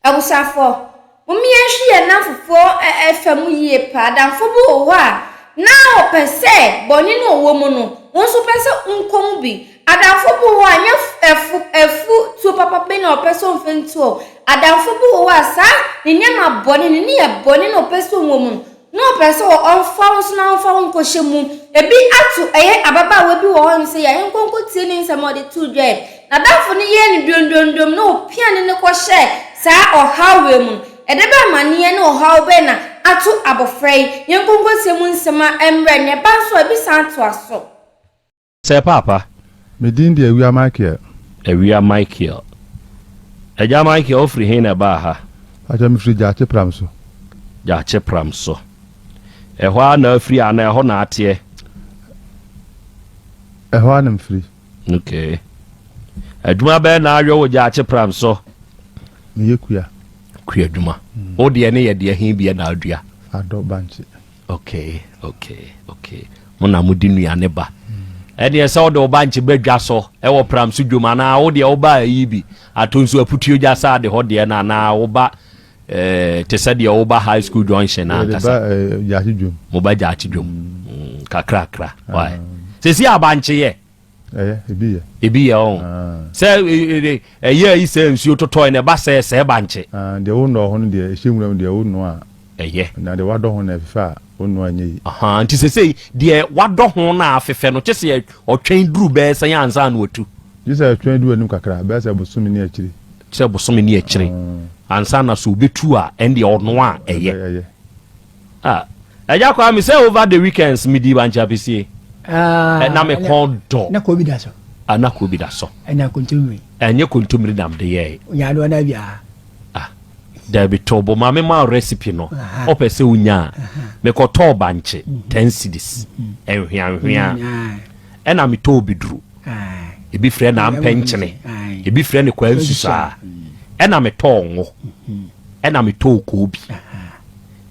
Abusuafoɔ, mom yɛnhwe yɛn nnamfofoɔ fa mu yie paa. Adamfo bi wɔ hɔ a, na ɔpɛ sɛ bɔne no ɔwɔ mu no, wo nso wopɛ sɛ wonkɔ mu bi. Adamfo bi wɔ hɔ a, nyɛ afu afutuo papa bi na ɔpɛ sɛ ɔmfa ntu wo. Adamfo bi wɔ hɔ a, saa ne nneɛma bɔne, ne nneyɛɛ bɔne na ɔpɛ sɛ ɔwɔ mu no, Na ɔpɛ sɛ ɔmfa wo so na ɔmfa wo nkɔhyɛ mu. Ebi ato ɛyɛ ababaawa bi wɔ hɔnom sɛ yɛn nkɔ nkɔtie ne nsɛm a ɔde too dwa ɛ. N'adamfo no yɛɛ no dwondwondwom na ɔpia ne no kɔhyɛɛ saa ɔhaw wei mu no. Ɛde bɛ amaneɛ ne ɔhaw bɛn na ato abɔfra yi? Yɛnkɔ nkɔtie mu nsɛm a ɛmmrɛ na ɛba nso a ebi san toa so. Sɛ paapa. Me din de Awia Michael. Awia Michael. Agya Michael, wo firi he na ɛbaa ha? Pakyɛ me firi Gyaakye Pram so. Gyaakye Pram so. Ɛhɔ ara na afiri anaa ɛhɔ na ateɛ? Ɛhɔ ara na me firi. Okay. Adwuma bɛn na ayɔ wɔ Gyaakye Pram so? Meyɛ kua. Kua adwuma. Wo deɛ ne yɛ deɛ he bia na adua? Adɔ bankye. Okay, okay, okay. Mo na mode nnuane ba. Ɛneɛ sɛ wode wo bankye ba dwa so ɛwɔ pram so dwom anaa wo deɛ woba ayi bi ato nso aputuo gya saa de hɔ deɛ no anaa woba eh, te sɛ deɛ woba high school junction ankasa. Eh, gyaakye dwom. Mo ba gyaakye dwom. Mm, kakrakra. Why? Sɛsi abankye yɛ. Ɛyɛ, ebi yɛ. Ebi yɛ ɔn. Sɛ ɛyɛ ayi sɛ nsuo totɔe na ɛba sɛ sɛ bankye. Deɛ wonnɔɔ ho no deɛ ɛhyɛ nwura mu deɛ wonnoa a. Ɛyɛ. Na deɛ wadɔ ho na ɛfefɛ a wonnoa nyɛ yi. Ahaa nti sesei deɛ wadɔ ho na afefɛ no kyesɛ yɛ ɔtwɛn duru bɛyɛ sɛn ansa na watu. Gye sɛ ɛtwɛn duru anim kakra bɛyɛ sɛ bosome ne akyire. Sɛ bosome ne akyire ansa na sɛ obetu a ɛndeɛ ɔnoa a ɛyɛ. Ɛyɛ. Ah, Agya Kwame, sɛ over the weekends me di bankye apesie. Ah, eh, na me kɔn dɔ. Na kɔ bi da so. Ah, na kɔ bi da so. Ɛna kontomire. Ɛnyɛ kontomire na mede yɛe. Nyadoa na bia. Ah, dabi tɔ bo ma me ma recipe no. Ɔpɛ sɛ wonya a. Mekɔtɔɔ bankye 10 cedis. Ɛnhweanhwea. Ɛna metɔɔ biduru. Ebi frɛ na ampɛ nkyene. Ebi frɛ ne kwa nsusaa. Ɛna metɔɔ ngo. Ɛna metɔɔ koobi.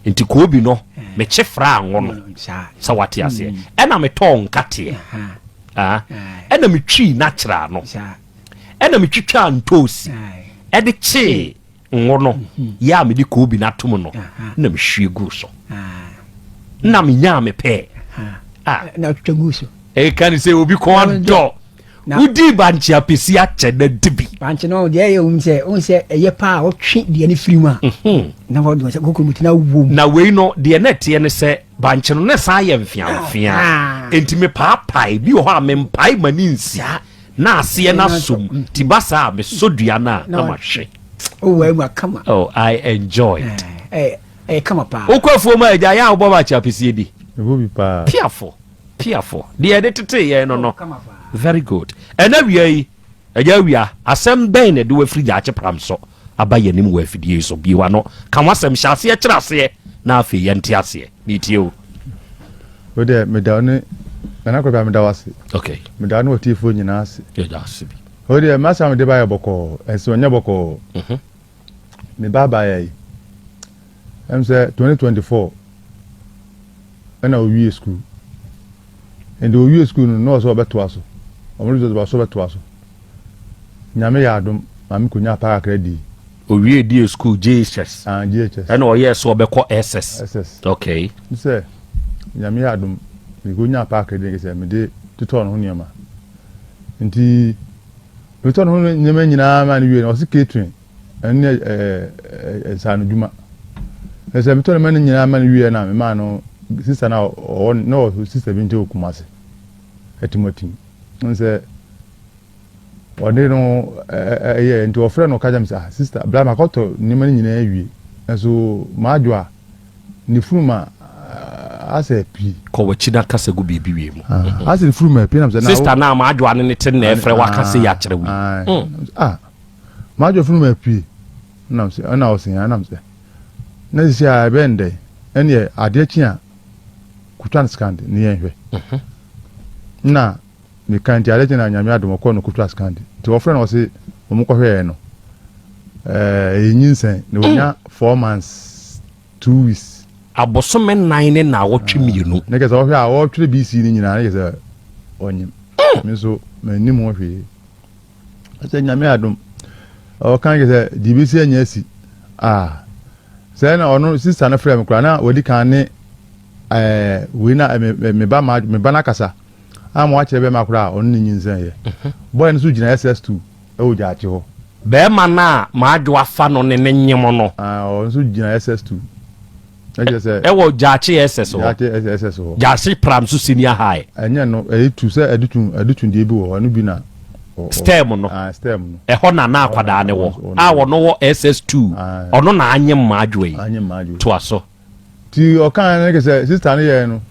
Nti koobi no mekye fraa ngo no sɛ wate aseɛ mm. Ɛna metɔɔ nkateɛ, ɛna metwii natural no, ɛna metwitwaa ntoosi ɛde kyee ngo no mm-hmm. Yɛ a mede koobi no atom no na mehwie guu so na menyaa me pɛɛ. Ɛka ne sɛ obi kɔn dɔ Wodii bankye apɛsi akyɛ na di bi. Bankye no deɛ ɛyɛ ohun sɛ ohun sɛ ɛyɛ paa ɔtwe deɛ no firi mu a. Mhm. Na wɔde wɔn sɛ kokuroboti na wom. Na wei no deɛ na ɛteɛ ne sɛ bankye no na ɛsan yɛ mfeamfea. Ah. Enti mepaapae bi wɔ hɔ a mempae ma ne nsi na aseɛ no asom mm. ti ba saa a mesɔ dua no a na mahwɛ. Oh, ɛmu akama. Oh, I enjoyed. Ɛyɛ eh, eh, kama paa. Wokɔ afuom a agya yɛ a wobɔ bankye apɛsie di. Ɛbɔ bi paa. Piafo. Piafo, deɛ yɛde tetee yɛn no no. Very good. Ɛna awia yi, agya awia, asɛm bɛn na ɛde wo afiri gyaakye pram so aba yɛn anim wɔ afidie yi so? Bue w'ano, ka w'asɛm, hyɛ aseɛ kyerɛ aseɛ, na afei yɛnte aseɛ. Meretie wo. Wo deɛ meda wo ne Nana Kwabena meda wo ase. Okay. Meda wo ne w'atiefoɔ nyinaa ase. Yɛda ase bi. Wo deɛ m'asɛm a mede ba yɛ bɔkɔɔ, ɛnso ɛnyɛ bɔkɔɔ. Mhm. Me ba baeɛ yi, ɛm sɛ 2024 ɛna owie sukuu. Nti owie sukuu no na ɔsɛ ɔbɛtoa so. Ɔmo result ba so ɔbɛtoa so. Nyame yɛ adom maame konyaa paa kakra dii. Owie die sukuu JHS. Ah, JHS. Ɛna ɔyɛɛ sɛ ɔbɛkɔ SS. SS. Okay. Nti sɛ Nyame yɛ adom me konyaa paa kakra dii sɛ mede totɔɔ ne ho nneɛma. Nti metɔ ne ho nneɛma nyinaa ma no wie no ɔse catering. Ɛne ɛɛ nsaanodwuma. Na sɛ metɔ ne ma no nyinaa ma no wie na memaa no sista no a ɔwɔ na ɔwɔ sista bi nkyɛn wɔ Kumasi Atimatim. N sɛ ɔde no ɛyɛ nti ɔfrɛ no ɔka kyerɛ me sɛ ah sista bla makɔtɔ nneɛma no nyinaa awie nso m'adwo a ne funu ma asɛ pii. Kɔ w'akyi na kasa gu biribi wie mu. Asɛ ne funu ma pii na sɛ na. Sista no a m'adwo ano ne te na ɛfrɛ waka sɛ yɛ akyerɛ wo yi. Ah. M'adwofo no ma pue, ɛna ɔse, ɛna ɔse, ɛna mesɛ, na sisi a ɛbɛyɛ no dɛn? Ɛneɛ adeɛ kye a, kotwa no scan de, ne yɛn hwɛ. Mhm. Na meka nti adeɛ kye na Nyame adom ɔkɔɔ no kotwa scan de. Nti wɔfrɛ no ɔse, wɔn kɔhwɛɛ no, ɛɛ, ɛyɛ nyinsɛn, na wɔnya 4 months, 2 weeks. Abosome 4 ne naawɔtwe 2. Ne kɛ sɛ ɔhwɛ a, ɔretwerɛ BC no nyinaa, ne kɛ sɛ ɔnyem. Me nso, mannim ho hwee. Sɛ Nyame adom, ɔka kyerɛ sɛ deɛ ebesi anya asi. Ah, sɛ na ɔno sister no frɛ me koraa na wadi kan ne ɛɛ wei na me me ba ma me ba n'akasa ama wakyerɛ bɛrima koraa a ɔno ne nyinsɛn yɛ. Boy no nso gyina SS2 ɛwɔ Gyaakye hɔ. Bɛrima no a m'adwo afa no ne ne nyem no. Ah, ɔno nso gyina SS2. Na kyerɛ sɛ. Ɛwɔ Gyaakye SS hɔ. Gyaakye SS hɔ. Gyaakye Pram so Senior High. Ɛnyɛ no, ɛyɛ tu sɛ ɛde tu ɛde tu deɛ bi wɔ hɔ, ɛno bi na. Stem no. Ah, stem no. Ɛhɔ na na akwadaa ne wɔ. A ɔno wɔ SS2. Ɔno na anyem m'adwo yi. Anyem m'adwo. Toa so. Ti ɔkan no kɛ sɛ sister no yɛɛ no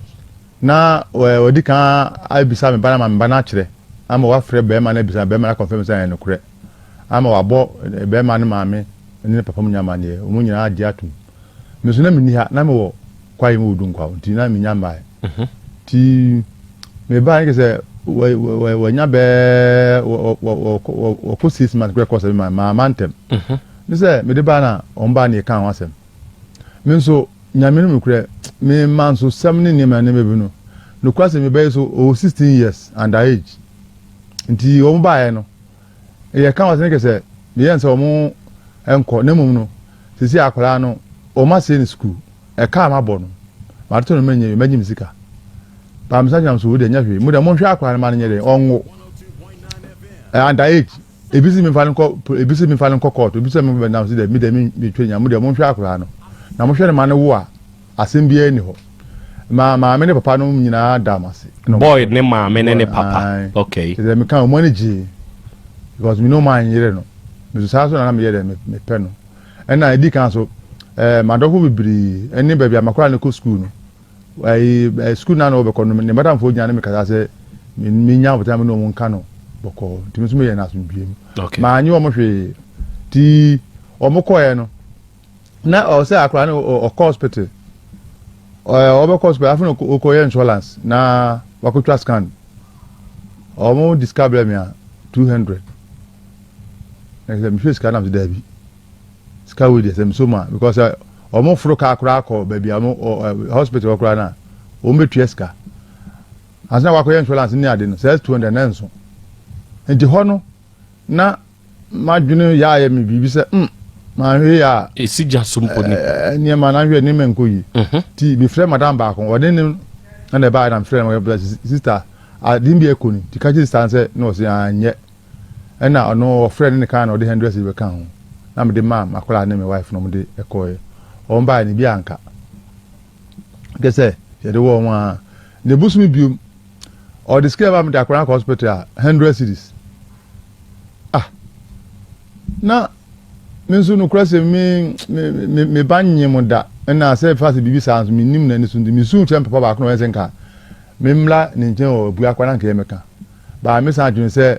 na wɔdi kan abisa me ba no ama me ba no akyerɛ ama wafrɛ bɛrima no abisa bɛrima no akɔnfɛm sɛ ɛyɛ nokorɛ ama wabɔ bɛrima no maame ne ne papa mu nyinaa amaneɛ, wɔn nyinaa agye atom. Me nso na menni ha, na mewɔ kwaeɛ mu wɔ Dunkwaw nti na menya mmaeɛ. Nti mebaeɛ no kɛ sɛ wɔanya bɛɛ wɔkɔ 6 months koraa kɔ 7 months maama ntɛm. Ne sɛ mede baa na wɔn baa ne yɛkaa ho asɛm. Me nso Nyame no nokorɛ me ma nso sɛm ne nneɛma nneɛma bi no nokorɛ sɛ mebɛyɛ so ɔwɔ 16 years under age nti wɔn baeɛ no yɛka ho asɛm kɛ sɛ meyɛ sɛ wɔn nkɔ na mmom no sisi akwadaa no wɔn asɛe ne sukuu ɛka a mabɔ no matoto no mɛnyɛ mɛgye me sika baa mesa gyina so wo deɛ nyɛ hwee mo deɛ monhwɛ akwadaa no ma no nyɛ deɛ ɔnwo under age. Ebi si memfa no nkɔ, ebi si memfa no nkɔ court, ebi sɛ memfa nam si dɛ mi deɛ mi metwa nya mo deɛ monhwɛ akwadaa no na mohwɛ no ma no wo a, asɛm biara ni hɔ. Ma maame ne papa no nyinaa da m ase. Boy ne maame ne ne papa, okay. Sɛ meka wɔn ani gyee because me ne wɔn anyere no meso saa so na na meyɛ dɛ mepɛ no. Ɛna edi kan so madɔfo bebree ɛne baabi a makora no kɔ school no, ɛyi school na na wɔbɛkɔ no, ne madamfo gyina ne me kasa sɛ menya abotire me ne wɔn nka no bɔkɔɔ, nti me nso meyɛ no asomdwie mu. Maa nye wɔn hwee ti wɔn kɔɛ no na ɔsɛ akora no ɔkɔ hospital, ɔbɛkɔ hospital afei na ɔkɔyɛ insurance na wakɔtwa scan. Wɔn di sika brɛ me a 200 na sɛ mehwɛ sika nam sɛ daabi, sika wei deɛ sɛ meso mu a, because wɔn foro kaa koraa kɔ baabi a wɔn hospital hɔ koraa na wɔn bɛtua sika ansa na wakɔyɛ insurance ne ade no sɛ 200 na nso. Nti hɔ no na madwene yɛ ayɛ me biribi sɛ mahwɛ yɛ a Esi gya so mpo ni. Nneɛma na hwɛ nneɛma nkɔ yi. Ti mefrɛ madam baako, ɔde ne ɛna ɛbaa na mefrɛ no, "Sister, ade bi ɛkɔ ni," nti ka kyerɛ sister sɛ na ɔsɛ anyɛ. Ɛna ɔno ɔfrɛ ne ne kan na ɔde 100 cedis bɛka ho na mede maa makɔla ne me wife na ɔmo ɛkɔɛ. Ɔmo baa ne bi anka kɛ sɛ yɛde wɔ ɔmo a ne bosom biom ɔde sika ba mede akɔla akɔ hospital a 100 cedis. Ah, na me nso nokora sɛ me me me me ba nye mo da ɛna sɛ fa sɛ biribi saa nso menim n'ani so, nti mesu kyerɛ me papa baako na ɔyɛ sɛ nka memmla ne nkyɛn wɔ abua akwa na nka yɛ mɛka baa me san adwene sɛ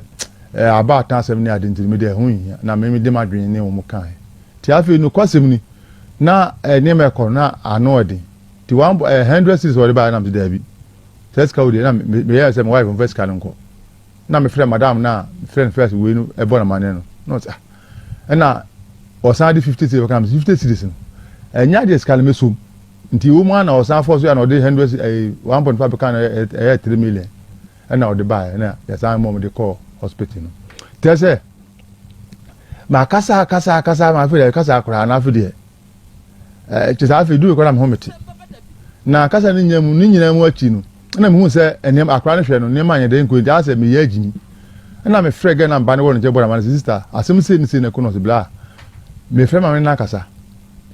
aba ata asɛm ne ade, nti me deɛ ɛho nhia na me de m'adwene ne wɔn kae. Nti afei nokwasɛm ni na nneɛma ɛkɔ na ano ɛden, nti one 100 cedis wɔde baa nam sɛ daabi, sɛ sika wo deɛ na meyɛ sɛ me wife mfa sika no nkɔ na mefrɛ madam na mefrɛ no first wei no ɛbɔ na maneɛ no na ɔsɛ ah, ɛna ɔsan de 50 cedis bɛka me 50 cedis no ɛnyɛ adeɛ sika no mɛsom. Nti wɔn mu a na ɔsan fɔ so yɛ na ɔde hundred 1.5 bɛka no ɛyɛ 3 million ɛna ɔde baa ɛna yɛsan mɔ de kɔɔ hospital no tɛ sɛ ma kasa kasa kasa ma afei deɛ kasa koraa na afei deɛ kyɛ sɛ afei duru kɔ na me ho mete na kasa ne nyinaa mu ne nyinaa mu akyi no ɛna mehu sɛ nneɛma akora no hwɛ no nneɛma anyɛ dɛ nkɔ nti asɛ meyɛ agyimi. Ɛna mefrɛ gɛ na mba ne wɔ ne nkyɛn bɔ na ma no sɛ, "Sister, asɛm sei ne sei na ɛkɔ no." Ɔsɛ bla mefrɛ maame no akasa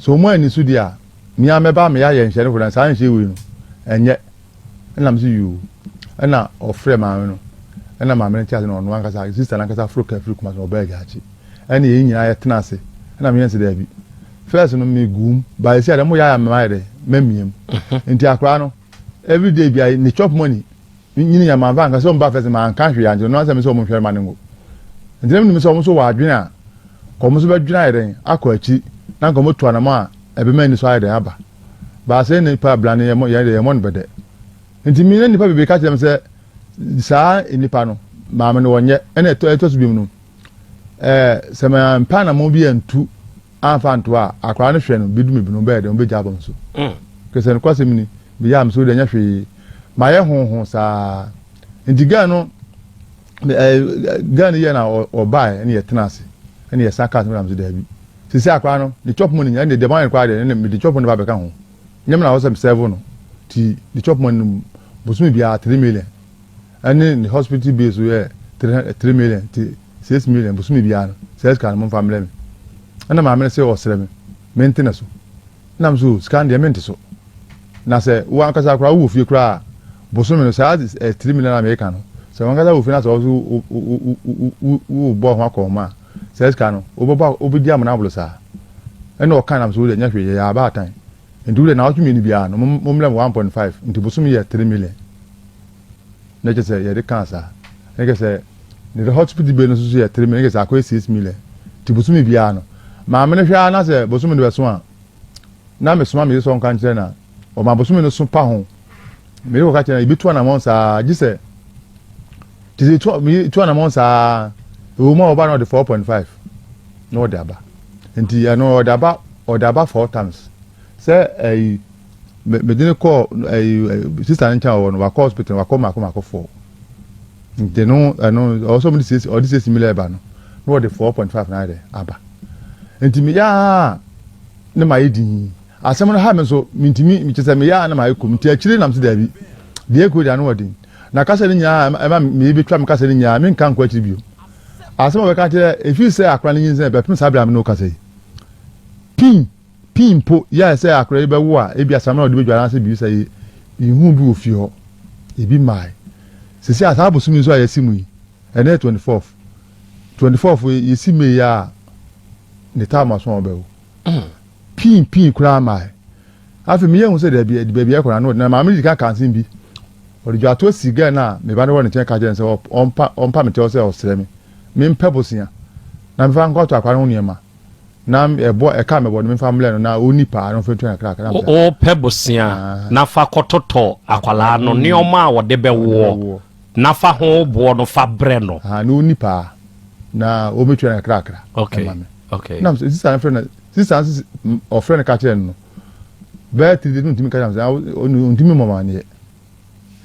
sɛ ɔmo ani so deɛ a mea mɛba meyɛ ayɛ nhyɛ no koraa saa nhyɛ wei no ɛnyɛ. Ɛna me sɛ yoo, ɛna ɔfrɛ maame no ɛna maame no te ase na ɔno ankasa sister no ankasa foro kaa firi Kumasi na ɔbaa Agyaakye ɛna yɛn nyinaa yɛtena ase. Ɛna meyɛ sɛ daabi, first no megum ba esi a dɛ mo yɛ ayɛ mma ayɛ dɛ mɛmia mu. Nti akwaraa no everyday bi ne chop money nyini yɛ manfa anka sɛ ɔmo ba first ma anka hwee ankyerɛ no asɛm sɛ ɔmo nhwɛ ma ne ngo. Nti na menim sɛ ɔmo nso wɔ adwene a kɔ ɔmo nso bɛdwene ayɛ dɛn akɔ akyi na nka ɔmo tu anamɔ a ɛbɛma ani so ayɛ dɛn aba baasa nipa abla no yɛmɔ yɛn de yɛmɔ no bɛdɛ. Nti mi ne nipa bebree ka kyerɛ mi sɛ saa nipa no maame no wɔnyɛ. Ɛna ɛtɔ so bi mu no sɛ mɛ mpa anamɔ bi antu amfa nto a akwaraa no hwɛ no bi dumi bi no bɛyɛ dɛ ɔbɛgya abɔ so kɛsɛ no kwasɛm ni bɛyɛ am so deɛ nyɛ hwee mayɛ honho saa. Nti girl no girl no yɛ na ɔbaeɛ ɛne yɛtena ase ɛne yɛsan kaa sɛ nam so daabi. Sisi akora no ne chop money nyinaa ɛnna deɛ mayɛ no koraa deɛ ɛnna mede chop money ba abɛka ho. Nyɛ me na ɔwɔ sɛ me serve no nti ne chop money no bosome biara 3 million ɛne ne hospital bill so yɛ 3 million, nti 6 million bosome biara no. Saa sika no momfa mmerɛ me. Ɛna maame no sɛ ɔsrɛ me mente ne so nam so sika no deɛ mente so. Na sɛ wo ankasa koraa wowɔ fie koraa bosome no saa 3 million a meka no, sɛ wo ankasa wɔ fie na sɛ wo so wobɔ ho akɔnma a, saa sika no wobɛbɔ wobɛdi amena abolo saa. Ɛna ɔka nam so wode nyɛ hwee, yɛyɛ abaatan nti wode na wɔtwe mmienu biara no mommrɛ me 1.5, nti bosome yɛ 3 million. Na kyerɛ sɛ yɛde kaa saa, na kyerɛ sɛ ne hospital bill no nso so yɛ 3 million, kyerɛ sɛ akɔyɛ 6 million. Nti bosome biara no maame no hwɛ ara na sɛ bosome no bɛso a, na mesoma me sɛ ɔnka nkyerɛ na ɔma bosome no so pa ho. Mede kɔka kyerɛ na yɛbɛtu anammɔn saa gye sɛ te sɛ tu anammɔn saa. Ɛwɔ mu a ɔba na ɔde 4.5 na ɔde aba, nti ɛno ɔde aba four times sɛ ɛyi mede ne kɔɔ ɛyi sister ne nkyɛn wɔ no, wakɔ hospital, wakɔ mako mako four. Nti no ɛno ɔwɔ sɛ ɔde 6, ɔde 6 million ba no na ɔde 4.5 na ayɛ dɛ aba. Nti mi yaa ne ma yɛ din asɛm no ha mi nso mintimi kyerɛ sɛ mi yaa ne ma yɛ kom. Nti akyire nam si daabi deɛ ekuro deɛ ano wɔ den na kasa ne nyinaa ɛma mi bi twa mi kasa ne nyinaa mi nka nkɔ akyiri bio. Asɛm a wɔbɛka kyerɛ efi sɛ akora ne nyinsɛn bɛpem saa abira mi na ɔkasa yi pin pin mpo yɛ sɛ akora yi bɛwo a, ebi asam na ɔde bɛdwa anaasɛ biribi sɛ yi ihu bi wɔ fie hɔ ebi mmaa sisi a. Saa abosom yi nso a yɛsi mu yi, ɛnɛ 24th, 24th yɛsi May yi a ne taama so a ɔbɛwo pin pin koraa mmaa. Afei mi yɛ hu sɛ dɛbi ɛdi baabi ɛkɔ na no na maame di kan kansen bi ɔde dwa ato si gɛn na meba ne wɔ ne nkyɛn ka kyerɛ no sɛ ɔmpa me kyɛw sɛ ɔsrɛ me mempɛ bosia na mefa nkɔtɔ akora no ho nneɛma na ɛbɔ ɛka mɛbɔ no memfa mmerɛ no na ɔni paa na ɔmfa ntua kakra. Wopɛ bosea na fa kɔtotɔ akwalaa no nneɔma a wɔde bɛwoɔ na fa ho boɔ no fa brɛ no. Ah, na ɔni paa na ɔmɛtua no kakrakra ɛma me. Nam sɛ sister no frɛ no, sister nso ɔfrɛ no ka kyerɛ no no bɛyɛ 3 days no ntumi ka kyerɛ me sɛ ɔntumi mmɔ ma aneɛ.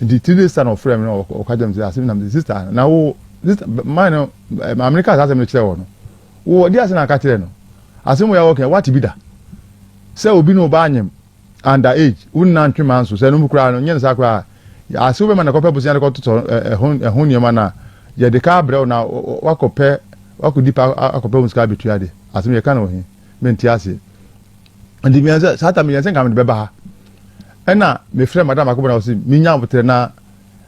Nti 3 days sa na ɔfrɛ me na ɔka kyerɛ me sɛ asɛm nam sɛ sister na wo sister man no maame no ka saa asɛm no kyerɛ wɔ no wo ɔde asɛm na aka kyerɛ no asɛm wo yɛ wɔkɛ wate bi da sɛ obi ne ɔba anyem under age wo nna ntwe ma nso sɛ no mu koraa no nyɛ ne saa koraa ase wobɛma na kɔpɛ bosia de kɔtotɔ ɛho nneɛma na yɛde ka abrɛ wo na wakɔpɛ wakɔdi pa akɔpɛ wo sika abɛtua de asɛm yɛka no wɔ he mente aseɛ. Nti mmiɛnsa saa ta mmiɛnsa nka mede bɛba ha ɛna mefrɛ madam akɔbɔ na ɔse menya abotrɛ na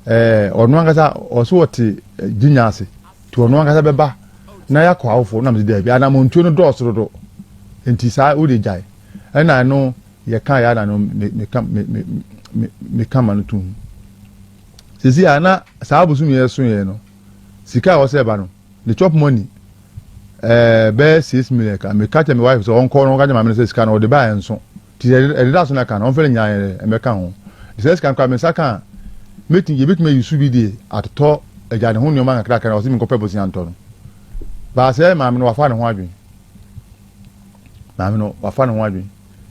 ɔno ankasa ɔso wɔte gyinya ase nti ɔno ankasa bɛba na yɛakɔ awofoɔ na mede daabi anamontuo no dɔɔso dodo nti saa wode gyae. Ɛna ɛno yɛka yɛ ana no meka meka ma no tum sisi a na saa abosom yɛ so yɛ no sika a wɔsɛ ɛba no the chop money bɛyɛ 6 million ka meka kyerɛ me wife sɛ ɔnkɔ no ɔnka kyerɛ maame no sɛ sika no ɔde baa nso nti ɛdeda so na ka no ɔmfɛ no nyinaa yɛ ɛmɛka ho nti sɛ sika no koraa me nsa ka a mɛtumi yɛbɛtumi ayi so bi de atotɔ agya ne ho nneɛma kakra na ɔsɛ menkɔpɛ bosia ntɔ no baa sɛ maame no wafa ne ho adwene, maame no wafa ne ho adwene.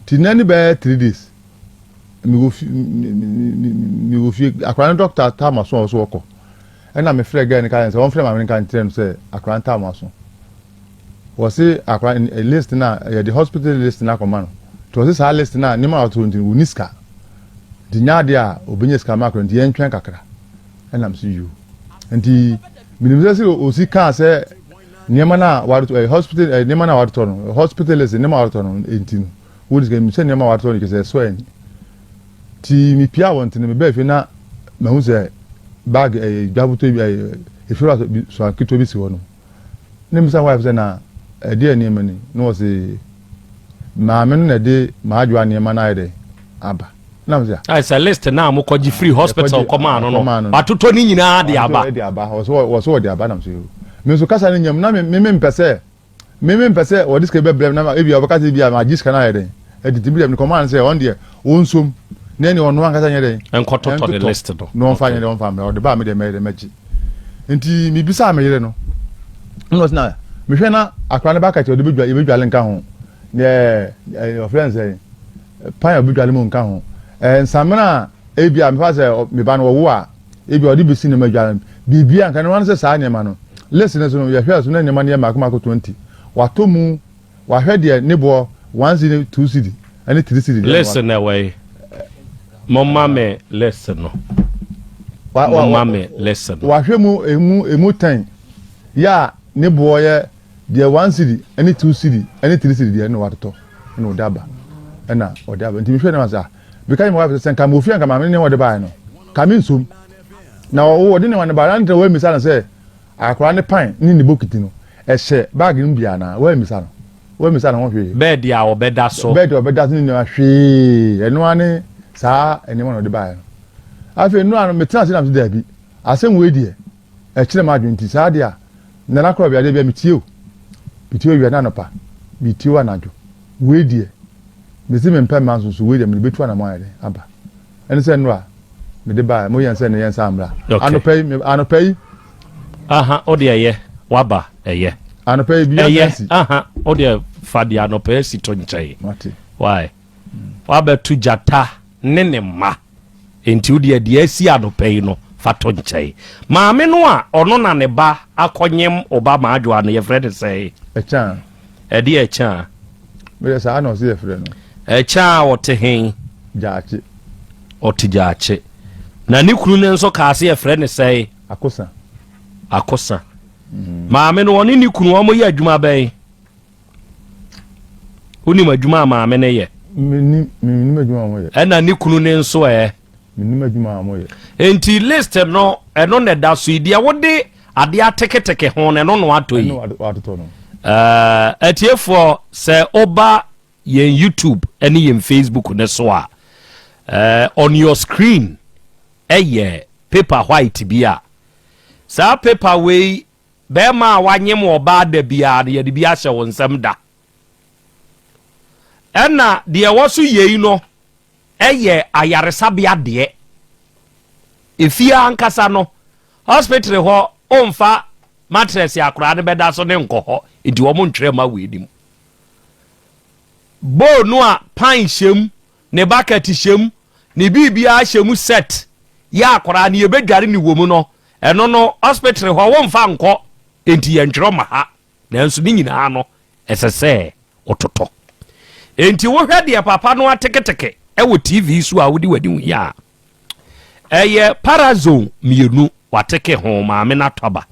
Nti nna ne bɛyɛ 3 days mewɔ fie akwaraa no doctor tam aso a ɔso ɔkɔ ɛna mefrɛ girl no ka sɛ ɔmfrɛ maame no nka nkyerɛ no sɛ akwaraa no tam aso wɔse akwaraa list na yɛde hospital list na akɔma no nti wɔse saa list na nneɛma a ɔtɔ nti wɔni sika nti nya adeɛ a obɛnya sika ma akwaraa nti yɛntwɛn kakra. Ɛnam so yiw nti menim sɛ sɛ osi kaa sɛ nneɛma no a wɔatotɔ hospital nneɛma no a wɔatotɔ no hospital list nneɛma a wɔatotɔ no nti no wɔde sika sɛ nneɛma a wɔatotɔ no kyerɛ sɛ ɛsɔ ani. Nti mepia abɔnten mebɛɛ fie na mahu sɛ bag dwabotɔ bi efiri bi so ketewa bi si hɔ no ne misa wife sɛ na ɛdeɛ nneɛma ni na wɔsi maame no na ɛde maadwoa nneɛma no ayɛ dɛ aba na mo sɛ. Ayi sɛ list na mo kɔgye free hospital kɔmaa no no watotɔ ne nyinaa de aba. De aba wɔsɔ wɔde aba nam so yi mi nso kasa ne nyam na mi mi mpɛ sɛ mi mpɛ sɛ wɔde sika bɛbrɛ mi na ebi a wɔbɛka sɛ ebi a ma gye sika no ayɛ dɛ ɛdi ti bi dɛ mi kɔmaa no sɛ ɔn deɛ wɔnsom na ɛni ɔno ankasa nyɛ dɛ. Nkɔtotɔ de list no. Na ɔnfa nyɛ dɛ ɔnfa mɛ ɔde ba mi deɛ mɛ dɛ mɛgye. Nti mi bisa mi yere no ɛna ɔsɛ na mehwɛ na akora ne ba kakyɛ ɔde bɛdwa yɛbɛdwale nka ho ɛɛ ɛɛ ɔfrɛ nsɛ pan a ɔbɛdwale mu nka ho nsamena a ebi a mefa sɛ me ba no wɔwo a ebi a ɔde besi ne ma dwale biribi a nka ne wɔn sɛ saa nneɛma no list no so no yɛhwɛ so na nneɛma no yɛ mako mako 20 watɔ mu. Wahwɛ deɛ ne boɔ one cedi, two cedi ɛne three cedi deɛ. List na ɛwɔ yi. Momma me list no. Momma me list no. Wahwɛ mu emu emu ten yɛ a ne boɔ yɛ deɛ one cedi ɛne two cedi ɛne three cedi deɛ ɛna watotɔ ɛna ɔde aba ɛna ɔde aba nti mehwɛ ne ma sɛ ah meka kyerɛ me wife sɛ nka mewɔ fie a nka maame ne ɔde baeɛ no ka me nsom na ɔde ne ma no baeɛ na wɔamisa no sɛ Akwadaa no pan ne ne bokiti no, ɛhyɛ baage no mu bi anaa? Woammisa no. Woammisa ne ho hwee. Bɛɛde a ɔbɛda so. Bɛɛde a ɔbɛda so ne nneɛma hwee. Ɛno ara ne saa nneɛma na ɔde baeɛ no. Afei nnora no, metena ase na mese daabi, asɛm wei deɛ, ɛkyerɛ m'adwene nti saa deɛ a, Nana Korɔbea deɛ bia metie o. Metie o awia ne anɔpa, metie o anadwo. Wei deɛ, mese mempɛ mma nso so wei deɛ mede bɛtu anamɔn ayɛ dɛn aba. Ɛne sɛ nnora mede baeɛ, mo yɛn sɛ ne yɛn nsa mmra. Okay. Anɔpa yi, anɔpa yi. Aha, o deɛ ɛyɛ, waba, ɛyɛ. Anɔpa yi, biribi asi. Ɛyɛ, aha, o deɛ fa deɛ anɔpa asi to nkyɛn. Mate. Why? Wabɛto gyata ne ne mma. Enti wo deɛ deɛ asi anɔpa yi no, fa to nkyɛn. Maame no a ɔno na ne ba akɔnyem ɔba Maadwoa no, yɛfrɛ no sɛn? Ɛkyɛn. Ɛdeɛ ɛkyɛn a? Meyɛ saa na ɔse yɛfrɛ no. Ɛkyɛn a ɔte he? Gyaakye. Ɔte Gyaakye. Na ne kunu no nso kaa se yɛfrɛ no sɛn? Akosa. Akosa. Maame no ɔne ne kunu wɔn yɛ adwuma bɛn? Wonim adwuma a maame no yɛ? Menim, menim adwuma a wɔyɛ. Ɛna ne kunu no nso ɛ? Menim adwuma a wɔyɛ. Enti list no ɛno na ɛda so yi deɛ wode adeɛ ateketeke ho no ɛno na watɔ yi. Ɛno watotɔ no. Ɛɛ atiefoɔ sɛ woba yɛn YouTube ne yɛn Facebook ne so a ɛɛ on your screen ɛyɛ paper white bi a saa paper wei bɛrima a wanyem ɔbaa da biara no yɛde bi ahyɛ wo nsam da ɛna deɛ ɛwɔ so yei no ɛyɛ ayaresabea deɛ efie ankasa no hospital hɔ ɔmfa mattress akoraa no bɛda so ne nkɔ hɔ nti wɔn ntwerɛ ma wei nim bowl no a pan hyɛm ne bucket hyɛm ne biribiara hyɛ mu set yɛ akoraa no yɛbɛdware ne wɔ mu no ɛno no hospital hɔ wɔmfa nkɔ nti yɛntwerɛ ma ha nanso ne nyinaa no ɛsɛ sɛ wototɔ enti wohwɛ deɛ papa no ateketeke ɛwɔ tv so a wode w'ani hu a ɛyɛ parazone mmienu wateke ho maame no atɔ aba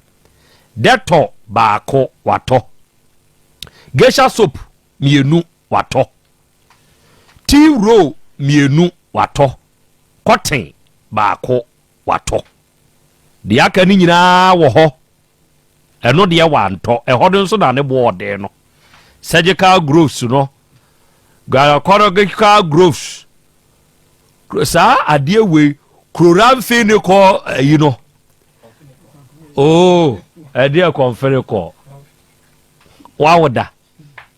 dɛtɔ baako watɔ geisha soap mmienu watɔ tea roll mmienu watɔ cotton baako watɔ deɛ aka no nyinaa wɔ hɔ ɛno deɛ wantɔ ɛhɔ no nso na ne boɔ ɔden no surgical gloves no gynecological gloves saa adeɛ wei chloramphenicol ayi no oo ɛdeɛ kɔnfere kɔ wawo da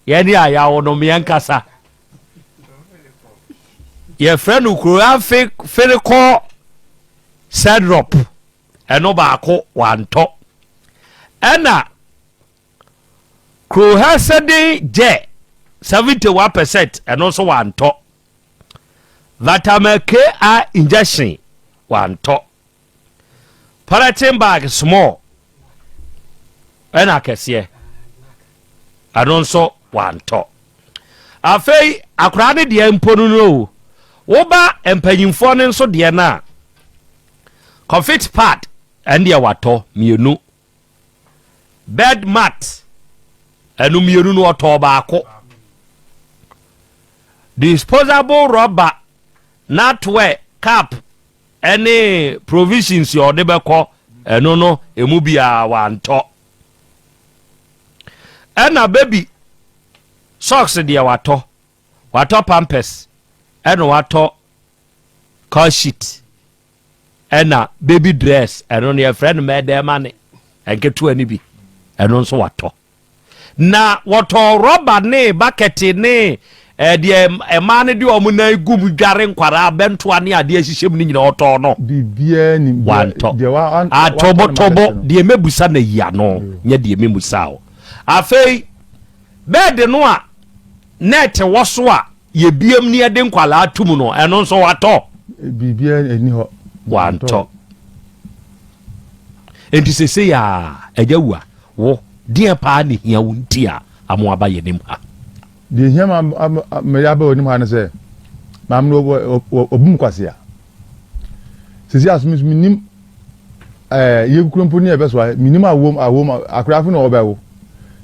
yɛne a yɛawo no yɛnkasa yɛfrɛ no chloramphenicol syrup ɛno baako wantɔ ɛna chlorhexidine gel 71% ɛno nso wantɔ vitamin K injection wantɔ polythene bag small ɛna akɛseɛ ɛno nso wantɔ afei akwaraa no deɛ mpo no no o woba mpanyinfoɔ no nso deɛ no a comfort pad ɛno deɛ watɔ mmienu bed mat ɛno mmienu no ɔtɔɔ baako disposable rubber natwɛ cap ɛne provisions a ɔde bɛkɔ ɛno no emu biara wantɔ ɛna baby socks deɛ watɔ watɔ pampers ɛna watɔ car sheet ɛna baby dress ɛno no yɛfrɛ no mɛdɛɛma ne nketewa no bi ɛno nso watɔ na wɔtɔ rɔba ne bucket ne ɛdeɛ mmaa no de wɔn nan gu mu dware nkwaraa bɛntoa ne adeɛ hyehyɛ mu no nyinaa ɔtɔ no biribiara ni wantɔ deɛ wa wa atɔbɔtɔbɔ deɛ mɛbusa na yi ano nyɛ deɛ mɛmusa o afei bed no a net wɔ so a yɛbiem ne yɛde nkwalaa tum no ɛno nso watɔ biribiara ni hɔ wantɔ nti sese yɛ a ɛgya wu a wo deɛ paa ne hia wo nti a amoaba yɛ nim ha. Deɛ ehia ma mede aba w'anim ha ne sɛ, maame no wabu me kwasea. Sisi aso me nso menim ɛɛ yɛ kuro mpo ni ɛbɛsoa menim awom awom akora afei na ɔbɛwo.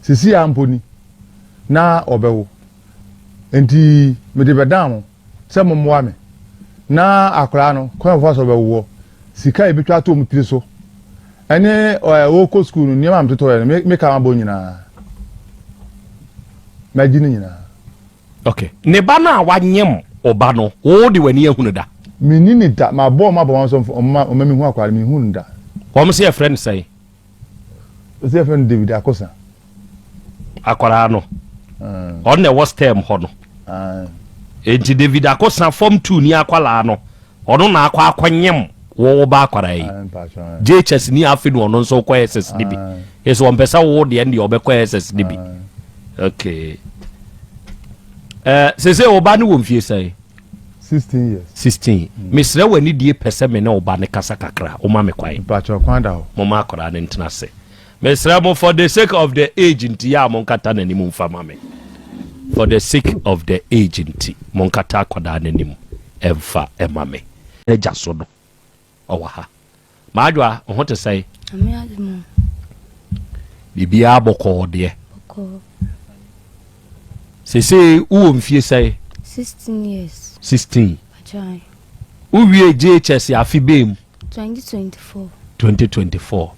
Sisi a mpo ni na ɔbɛwo. Nti mede bɛdan mo sɛ mommoa me na akwadaa no kwan a wɔfa so bɛwoɔ, sika a yɛbɛtwa ato wɔn tiri so, ɛne ɛɛ wɔkɔ sukuu no nneɛma a metotɔeɛ no me ka mabɔ nyinaa mɛgye ne nyinaa. Okay. Ne ba no a wanyem ɔba no, wo de w'ani ahu no da? Menni ne da. Mabɔ wɔn abɔ wɔn so ɔma ɔma mehu akwadaa no, menhu no da. Wɔn sɛ yɛfrɛ no sɛn? Ɔsɛ yɛfrɛ no David Akosa. Akwadaa no. Ɔno na ɛwɔ stem hɔ no. Enti David Akosa form 2 ni akwadaa no, ɔno na akɔ akɔnyem wo ba akwadaa yi. JHS ni afe no ɔno nso kɔ SS ni bi. Ɛsɛ ɔmpɛ sɛ wo deɛ deɛ ɔbɛkɔ SS ni bi. Okay. Eh, sese wo ba no wɔ mfie sɛn? 16 years. 16. Mm. Mesrɛ wɔ anidie pɛ sɛ me ne wo ba no kasa kakra. Woma me kwan. Mpakyɛ kwan da hɔ. Moma akwadaa no ntena ase. Mesrɛ mo for the sake of the age nti yɛ a monkata n'anim mfa ma me. For the sake of the age nti monkata akwadaa n'anim mfa ma me. Agya so no ɔwɔ ha. Maadwoa, wo ho te sɛn? Nyame adom o. Biribiara bɔkɔɔ deɛ. Bɔkɔɔ. Seesei wowɔ mfie sɛn? 16 years. 16. Pakyɛ. Wowie JHS afe bɛn mu? 2024. 2024.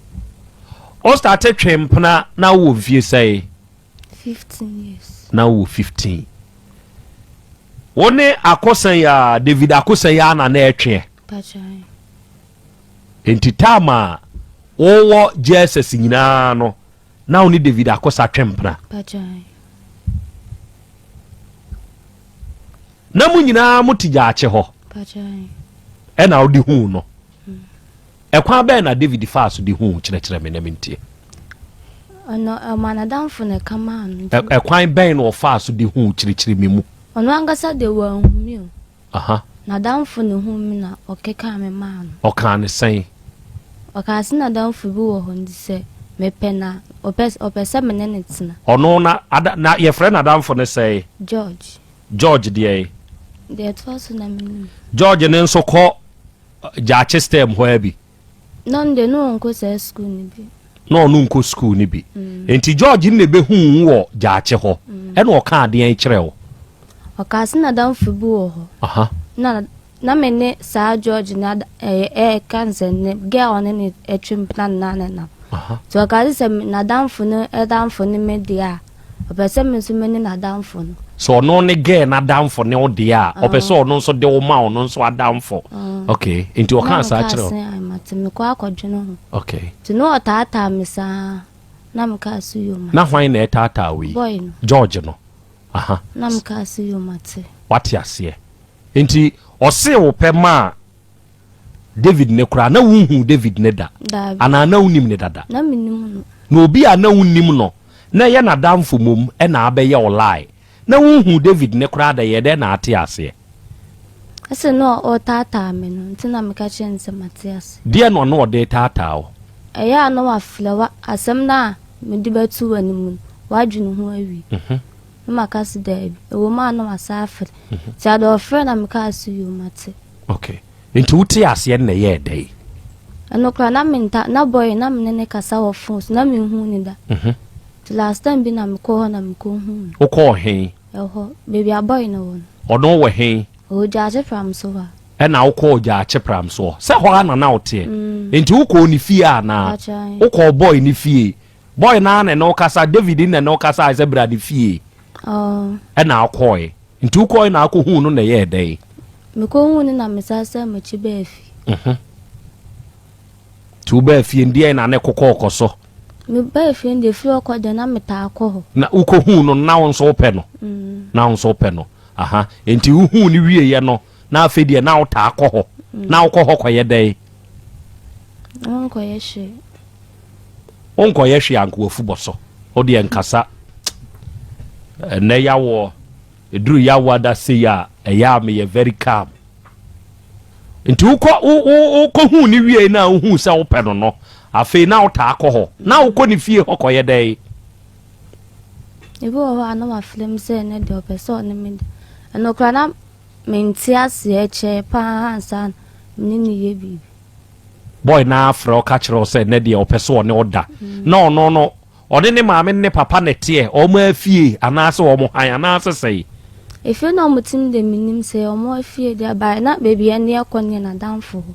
Wo starte twe mpena na wowɔ mfie sɛn? 15 years. Na wowɔ 15. Wo ne Akosan yi a, David Akosan yi a na na ɛtweɛ. Pakyɛ. Enti time a wowɔ JSS nyinaa no, na wo ne David Akosa twe mpena. Pakyɛ. Na mo nyinaa mo te gyaakye hɔ. Pakyɛ. Ɛna wode huu no. Ɛkwan bɛn na David faa so de huu kyerɛkyerɛ me na mentie. Ɔno ɔma n'adamfo na ɛka maa no. Ɛkwan bɛn na ɔfaa so de huu kyerɛkyerɛ me mu. Ɔno ankasa de wanhu me o. Aha. N'adamfo na ohuu me na ɔkekaa me maa no. Ɔkaa no sɛn? Ɔkaa sɛ n'adamfo bi wɔ hɔ nti sɛ mepɛ no a, ɔpɛ ɔpɛ sɛ me ne no tena. Ɔno na ada na yɛfrɛ n'adamfo no sɛn? George. George deɛn? Deɛ ɛtoa so na mennim. George no nso kɔ Gyaakye stem hɔ ara bi? Na ɔno deɛ na ɔnkɔ saa sukuu no bi. Na ɔno nkɔ sukuu no bi. Nti George no na ɛbɛhuu wo wɔ Gyaakye hɔ, ɛna ɔkaa deɛn kyerɛɛ wo? Ɔkaa sɛ n'adamfo bi wɔ hɔ. Aha. Na na me ne saa George no ada ɛyɛ ɛka no sɛ ne girl a ɔne no twe mpena no na ne nam. Aha. Nti ɔkaa sɛ sɛ n'adamfo no adamfo ne me deɛ a, ɔpɛ sɛ me nso me ne n'adamfo no. Sɛ ɔno ne girl n'adamfo ne wo deɛ a, ɔpɛ sɛ ɔno nso de wo ma ɔno nso adamfo. Okay, nti ɔkaa saa kyerɛ wo? Na mekaa sɛ ae mate, mekɔ akɔdwene ho. Okay. Nti na ɔtaataa me saa na mekaa sɛ yoo mate. Na hwan na ɛtaataa wo yi? Boy no. George no. Aha. Na mekaa sɛ yoo mate. Wate aseɛ. Nti ɔsee wo pɛ maa David ne koraa na wonhuu David ne da? Daabi. Anaa na wonim ne dada? Na mennim no. Na obi a na wonnim no na ɛyɛ n'adamfo mmom na abɛyɛ wo lie. Na wonhuu David ne koraa da, ɛyɛɛ dɛn na ate aseɛ? Ɛsɛ na ɔretaataa me no nti na meka kyerɛɛ no sɛ mate ase. Deɛn na ɔne ɔde retaataa wo? Ɛyɛ a na wafrɛ wo asɛm no a mede bɛto w'anim no, woadwene ho awie. Na maka sɛ daabi. Ɛwɔ mu a na wasan afrɛ. Nti ade ɔfrɛ na mekaa sɛ yoo mate. Okay. Nti wote aseɛ no na ɛyɛɛ dɛn? Ɛno koraa na menta na boy na me ne ne kasa wɔ phone so na menhuu ne da. Nti last time bi na mekɔɔ hɔ na mekɔhuu no. Wokɔɔ he? Ɛhɔ, baabi a boy no wɔ no. Ɔno wɔ he? Ɔwɔ Gyaakye Pram so hɔ a. Ɛna wokɔɔ Gyaakye Pram soɔ? Sɛ hɔ ara na na woteɛ? Nti wokɔɔ ne fie anaa? Mpakyɛ ae. Wokɔɔ boy no fie? Boy no ara na ɛne wo kasa, David na ɛne wo kasae sɛ bra ne fie? Ɔɔ. Ɛna wokɔɔe. Nti wokɔɔe na wokɔhuu no na ɛyɛɛ dɛn? Mekɔhuu no na mesan san m'akyi baa fie. Mhm. Nti wobaa fie no deɛn na ne kokɔɔ kɔ so? Mebaa fie no deɛ firi hɔ kɔ deɛ na metaa kɔ hɔ. Na wokɔhuu no na wo nso wopɛ no? Mm. Na wo nso wopɛ no. Aha. Nti wohuu no wieeɛ no na afei deɛ na wotaa kɔ hɔ. Mm. Na wokɔ hɔ kɔyɛ dɛn? Wonkɔyɛ hwee. Wonkɔyɛ hwee anka wafu bɔ so. Wo deɛ nkasa. Ɛnɛ yawoɔ. Ɛduru yawoada sei a ɛyɛ a meyɛ very calm. Nti wokɔ wokɔhuu ne wiei no a wohuu sɛ wopɛ no no afei na wotaa kɔ hɔ. Na wokɔ ne fie hɔ kɔyɛ dɛn? Ebi wɔ hɔ a na wafrɛ me sɛ ɛnnɛ deɛ ɔpɛ sɛ ɔne me da. Ɛno koraa na mente aseɛ, ɛkyɛɛ pa ara ansa na me ne no reyɛ biribi. Boy no ara frɛ wo ka kyerɛ wo sɛ ɛnnɛ deɛ ɔpɛ sɛ ɔne wo da. Na ɔno no, ɔne ne maame ne ne papa na ɛteɛ, wɔn afie anaasɛ wɔn han anaasɛ sɛn? Efie na wɔte no deɛ mennim, sɛ ɛyɛ wɔn afie deɛ but na baabi a ɛne ɛkɔ no yɛ n'adamfo hɔ.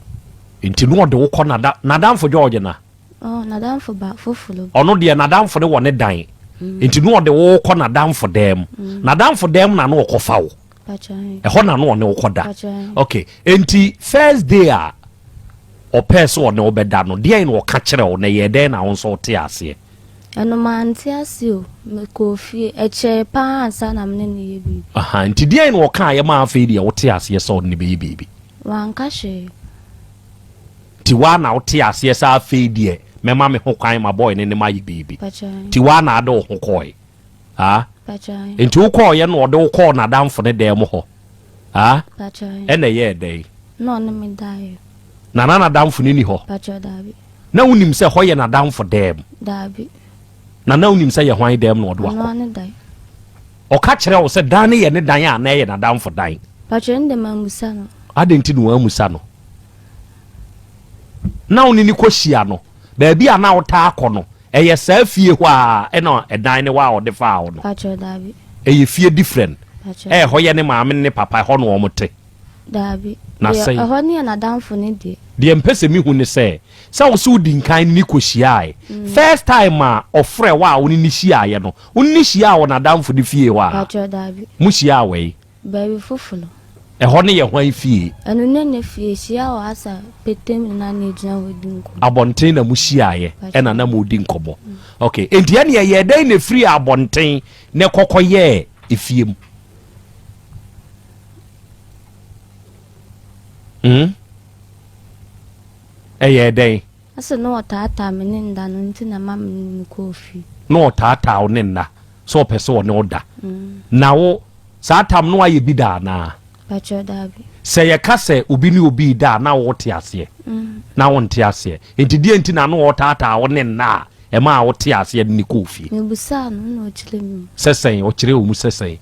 Nti na ɔde wo kɔ n'adamfo George na? Oh, n'adamfo ba foforo bi. Ɔno deɛ n'adamfo no wɔ ne dan. Nti na ɔde wo kɔ n'adamfo dan mu. N'adamfo dan mu na na ɔkɔfa wo. Ɛhɔ na na ɔne wo kɔda. Okay, nti first day a ɔpɛɛ sɛ ɔne wo bɛda no, deɛn na ɔka kyerɛ wo na ɛyɛɛ dɛn na wo nso wotee aseɛ? Ɛno mante ase o. Mekɔɔ fie. Ɛkyɛe paa ansa na me ne no yɛ biribi. Aha, nti deɛn na ɔkaeɛ maa afei deɛ wotee aseɛ sɛ ɔne no bɛyɛ biribi? Wanka hwee. Nti woa na wote aseɛ sɛ afei deɛ mɛma me ho kwan ma boy no ne mayɛ biribi. Nti woa na ade wo ho kɔɔe. Haa? Nti wo kɔɔeɛ na ɔde wo kɔɔ n'adamfo no dan mu hɔ. Haa? Ɛna ɛyɛɛ dɛn? Na ɔne me daeɛ. Na na n'adamfo no ni hɔ? Na wonim sɛ hɔ yɛ n'adamfo dan mu? Daabi. Na na wonim sɛ yɛ hwan dan mu na ɔde wakɔ? Ɔno ne dan. Ɔka kyerɛɛ wo sɛ dan no yɛ ne dan a na ɛyɛ n'adamfo dan? Pakyɛ ɛno deɛ mammusa no. Adɛn nti na wammusa no? Na wo ne no kɔhyia no, baabi a na wotaa kɔ no, ɛyɛ saa fie hɔ ara ɛna ɛdan no hɔ a ɔde faa wo no? Pakyɛ daabi. Ɛyɛ fie different? Pakyɛ. Ɛhɔ yɛ ne maame ne ne papa, ɛhɔ na wɔn te? Daabi. Na Deɛ sɛn? ɛhɔ no yɛ n'adamfo no deɛ. Deɛ mpɛ sɛ mehu ne sɛ, sɛ wo se wodi nkan ne no kɔhyiaeɛ, first time a ɔfrɛɛ wo a wo ne no hyiaeɛ no, wo ne no hyiaa wɔ n'adamfo no fie hɔ a? Pakyɛ daabi. Mo hyiaa wɔ he? Baabi foforo. Ɛhɔ no yɛ hwan fie? Ɛno ne ne fie. Yɛhyiaa wɔ asa petem na na yɛgyina hɔ di nkɔmmɔ. Abɔnten na mo hyiaeɛ ɛna na moredi nkɔmmɔ. Ok, enti ɛneɛ ɛyɛɛ dɛn na ɛfirii abɔnten na ɛkɔkɔyɛɛ efie mu? Hmm? Ɛyɛɛ dɛn? Ɔse na ɔtaataa me ne nna no nti na ɛma me ne no kɔɔ fie. Na ɔtaataa wo ne nna sɛ ɔpɛ sɛ ɔne wo da. Na wo, saa tam no ayɛ bi da anaa? Pakyɛ daabi. Sɛ yɛka sɛ obi ne obi reda a na wote aseɛ? Na wonte aseɛ. Nti deɛ nti na na ɔtaataa wo ne nna a ɛmaa wote aseɛ de no kɔɔ fie? Mebusaa no na ɔkyerɛ me mu. Sɛ sɛn? Ɔkyerɛɛ wo mu sɛ sɛn?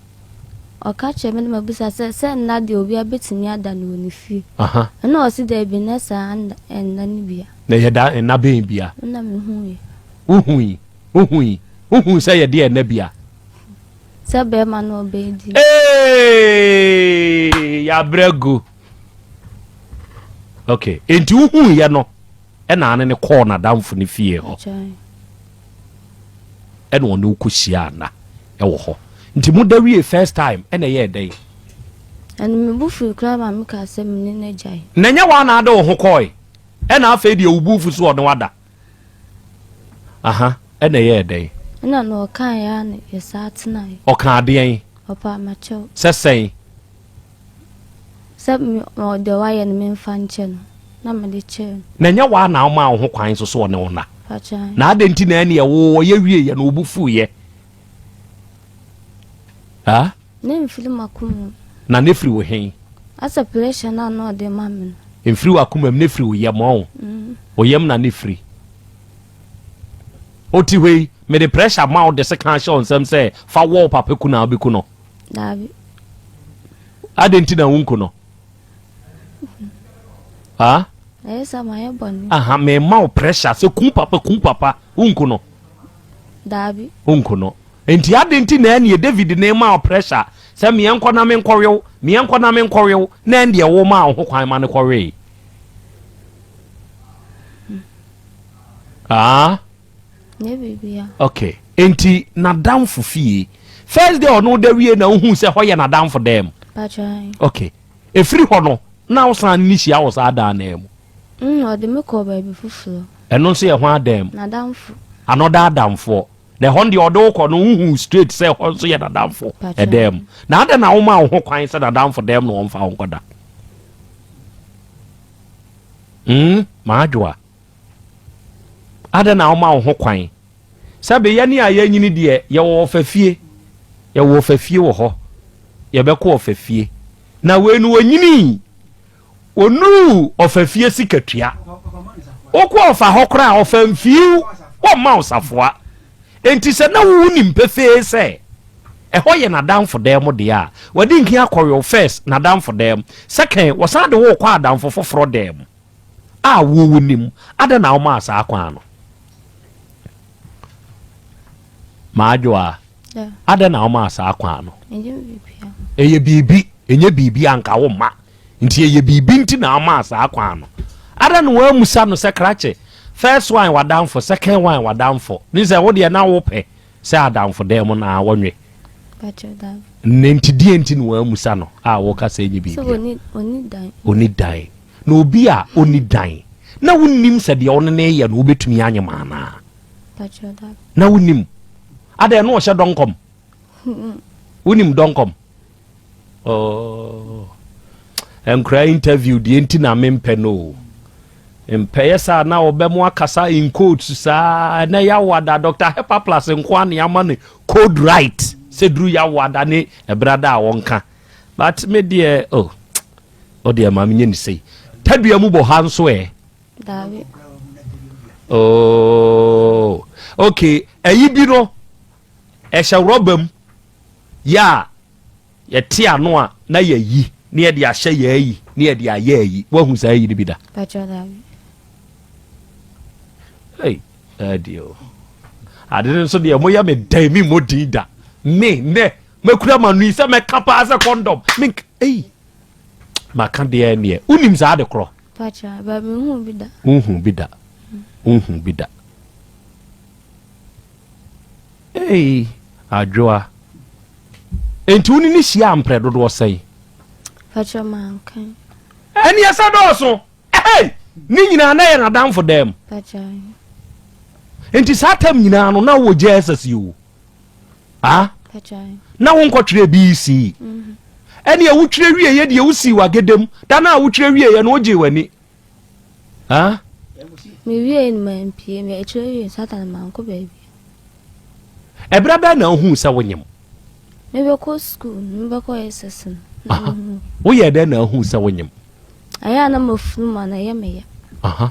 Ɔka kyerɛɛ me na mabisa sɛ, sɛ nna deɛ obiara bɛtumi ada no wɔ ne fie? Ɛna ɔse daabi, nyɛ saa nna no bia. Na ɛyɛ da nna bɛn bia? Ɛna mehuiɛ. Wohui? Wohui? Wohui sɛ yɛde ɛnna bia? Sɛ bɛrima no ɔbɛdi. Eeii! Yɛabrɛ agu. Okay, enti wohuiɛ no ɛna ane no kɔɔ n'adamfo no fie hɔ. Ɛna ɔne wo kɔhyiaa nna ɛwɔ hɔ. Nti mo da wie first time ɛna ɛyɛɛ dɛn? Ɛno me bo fui koraa ma me kaa sɛ me ne no agyae. Na ɛnyɛ woa na ade wo ho kɔɔe ɛna afei deɛ wo bo fu so ɔne wo ada? Aha, ɛna ɛyɛɛ dɛn? Ɛna na ɔkaeɛ ara na yɛsaa tenaeɛ. Ɔkaa deɛn? Ɔpaa m'akyɛw. Sɛ sɛn? Sɛ me deɛ wayɛ no memfa nkyɛ no, na mede kyɛɛ no. Na ɛnyɛ woa na womaa wo ho kwan nso sɛ ɔne wo nna? Pakyɛ. Na adɛn nti na ɛneɛ wo ɔyɛ wieeɛ no wo bo fuiɛ? Ha? Na ɛmfiri m'akoma mu. Na na ɛfiri wo he? Asɛ pressure no a na ɔde ma me no. Ɛmfiri w'akoma mu, na ɛfiri wo yam, ɔho? Wo yam na na ɛfiri. Wote hɔ yi, mede pressure ma wo de sekan ahyɛ wo nsam sɛ fa wɔ wo papa ku no a wobɛku no? Daabi. Adɛn nti na wonku no? Ha? Ɛyɛ sɛ mayɛ bɔne. Aha, mema wo pressure sɛ ku papa, ku papa, wonku no? Daabi. Wonku no. Nti adɛn nti na ɛneɛ David ne ma wo pressure sɛ meɛnkɔ na menkɔwew, meɛnkɔ na menkɔwew, na ɛndeɛ wo maa wo ho kwan ma no kɔwee? Ah? Nyɛ biribiara. Okay. Enti n'adamfo fie. First day ɔno da wie na wohuu sɛ hɔ yɛ n'adamfo dan mu. Pakyɛ. Okay. Efiri hɔ no, na wosan ne hyia wɔ saa dan no mu. Ɔde me kɔɔ baabi foforɔ. Ɛno nso yɛ hwan dan mu? N'adamfo. Another adamfoɔ. Na ɛhɔ no deɛ ɔde wo kɔ no, wohuu straight sɛ ɛhɔ nso yɛ n'adamfo dan mu. Na adɛn na womaa wo ho kwan sɛ n'adamfo dan mu na ɔmfa wo nkɔda? Maadwoa. Adɛn na woma wo ho kwan? Sɛbe yɛne a yɛanyini deɛ, yɛwɔ ɔfa fie. Yɛwɔ ɔfa fie wɔ hɔ. Yɛbɛkɔ ɔfa fie. Na wei no ɔnyinii. Ɔnuruu ɔfa fie sikatua. Wokɔ ɔfa hɔ koraa a, ɔfa mfiw. Wɔmma wo safoa. Enti sɛ na wonim pefee sɛ. Ɛhɔ yɛ n'adamfo dan mu deɛ a, wadi nkin akɔwe wo first n'adamfo dan mu. Second, wɔsan de wo rekɔ adamfo foforɔ dan mu a wo wonim. Adɛn na womaa saa kwan no? Maadwoa, adɛn na womaa saa kwan no? Ɛyɛ biribi, ɛnyɛ biribi anka wo mma. Nti ɛyɛ biribi nti na womaa saa kwan no. Adɛn na woamusa no sɛ krakye, first one w'adamfo, second one w'adamfo. Ne sɛ wo deɛ na wopɛ Sɛ adamfo dɛn mu na wɔnwe? Ne nti deɛ nti na wɔamusa no a wɔka sɛ ɛnyɛ biribi? Ɔni dan. Na obi a ɔni dan na wonnim sɛ deɛ ɔne ne yɛ no wobɛtumi anyem anaa? Na wonnim. Adɛn na ɔhyɛ dɔnkɔm? Wonim dɔnkɔm? Oh. Nkura interview deɛ nti na mempɛ no o. Mpɛyɛ saa na ɔbɛ mo akasa in codes saa ɛnɛ yawada Dr. Hepa Plus nko a ne ama no code right sɛ duru yawada ne ɛbrada a wɔnka but me deɛ oh o deɛ ma menyɛ ne sei tadua mu bɔ ha nso ɛ Daabi. Oh okay ɛyi bi no ɛhyɛ rɔba mu yɛ a Yɛte ano a na yɛayi na yɛde ahyɛ yɛn ayi na yɛde ayɛ ayi. Woahu saa ayi no bi da? Pakyɛ daabi. Ei, ɛdeɛ o. Ade no nso deɛ moyɛ me dɛn me mmɔ din da. Me nnɛ mɛkura m'ano yi sɛ mɛka paa sɛ kɔndɔm. Menka ei. Maka deɛ neɛ. Wonim saa ade korɔ? Pakyɛ ba menhu bi da. Wonhu bi da. Wonhu bi da. Ei, Adwoa. Enti wo ne no hyiaa mprɛ dodoɔ sɛn? Pakyɛ mankan. Ɛneɛ sɛ dɔɔso. Ei, ne nyinaa na yɛ n'adamfo dɛm. Pakyɛ. Enti saa tam nyinaa no na wowɔ JSS yi o. Ah? Pakyɛ. Na wonkɔtwerɛ BEC. Mhm. Ɛneɛ wotwerɛ wieɛ deɛ wosii w'agedam. Da no a wotwerɛ wieɛ no wogyee w'ani. Ah? Mewiee no mampue, mekyerɛ wie Satan mankɔ baabi. Ɛberɛ bɛn na wohuu sɛ wonyem? Mebɛkɔ sukuu, mebɛkɔ SS no. Woyɛɛ dɛn na wohuu sɛ wonyem? Ɛyɛ a na mafunu mu a na ɛyɛ me ya.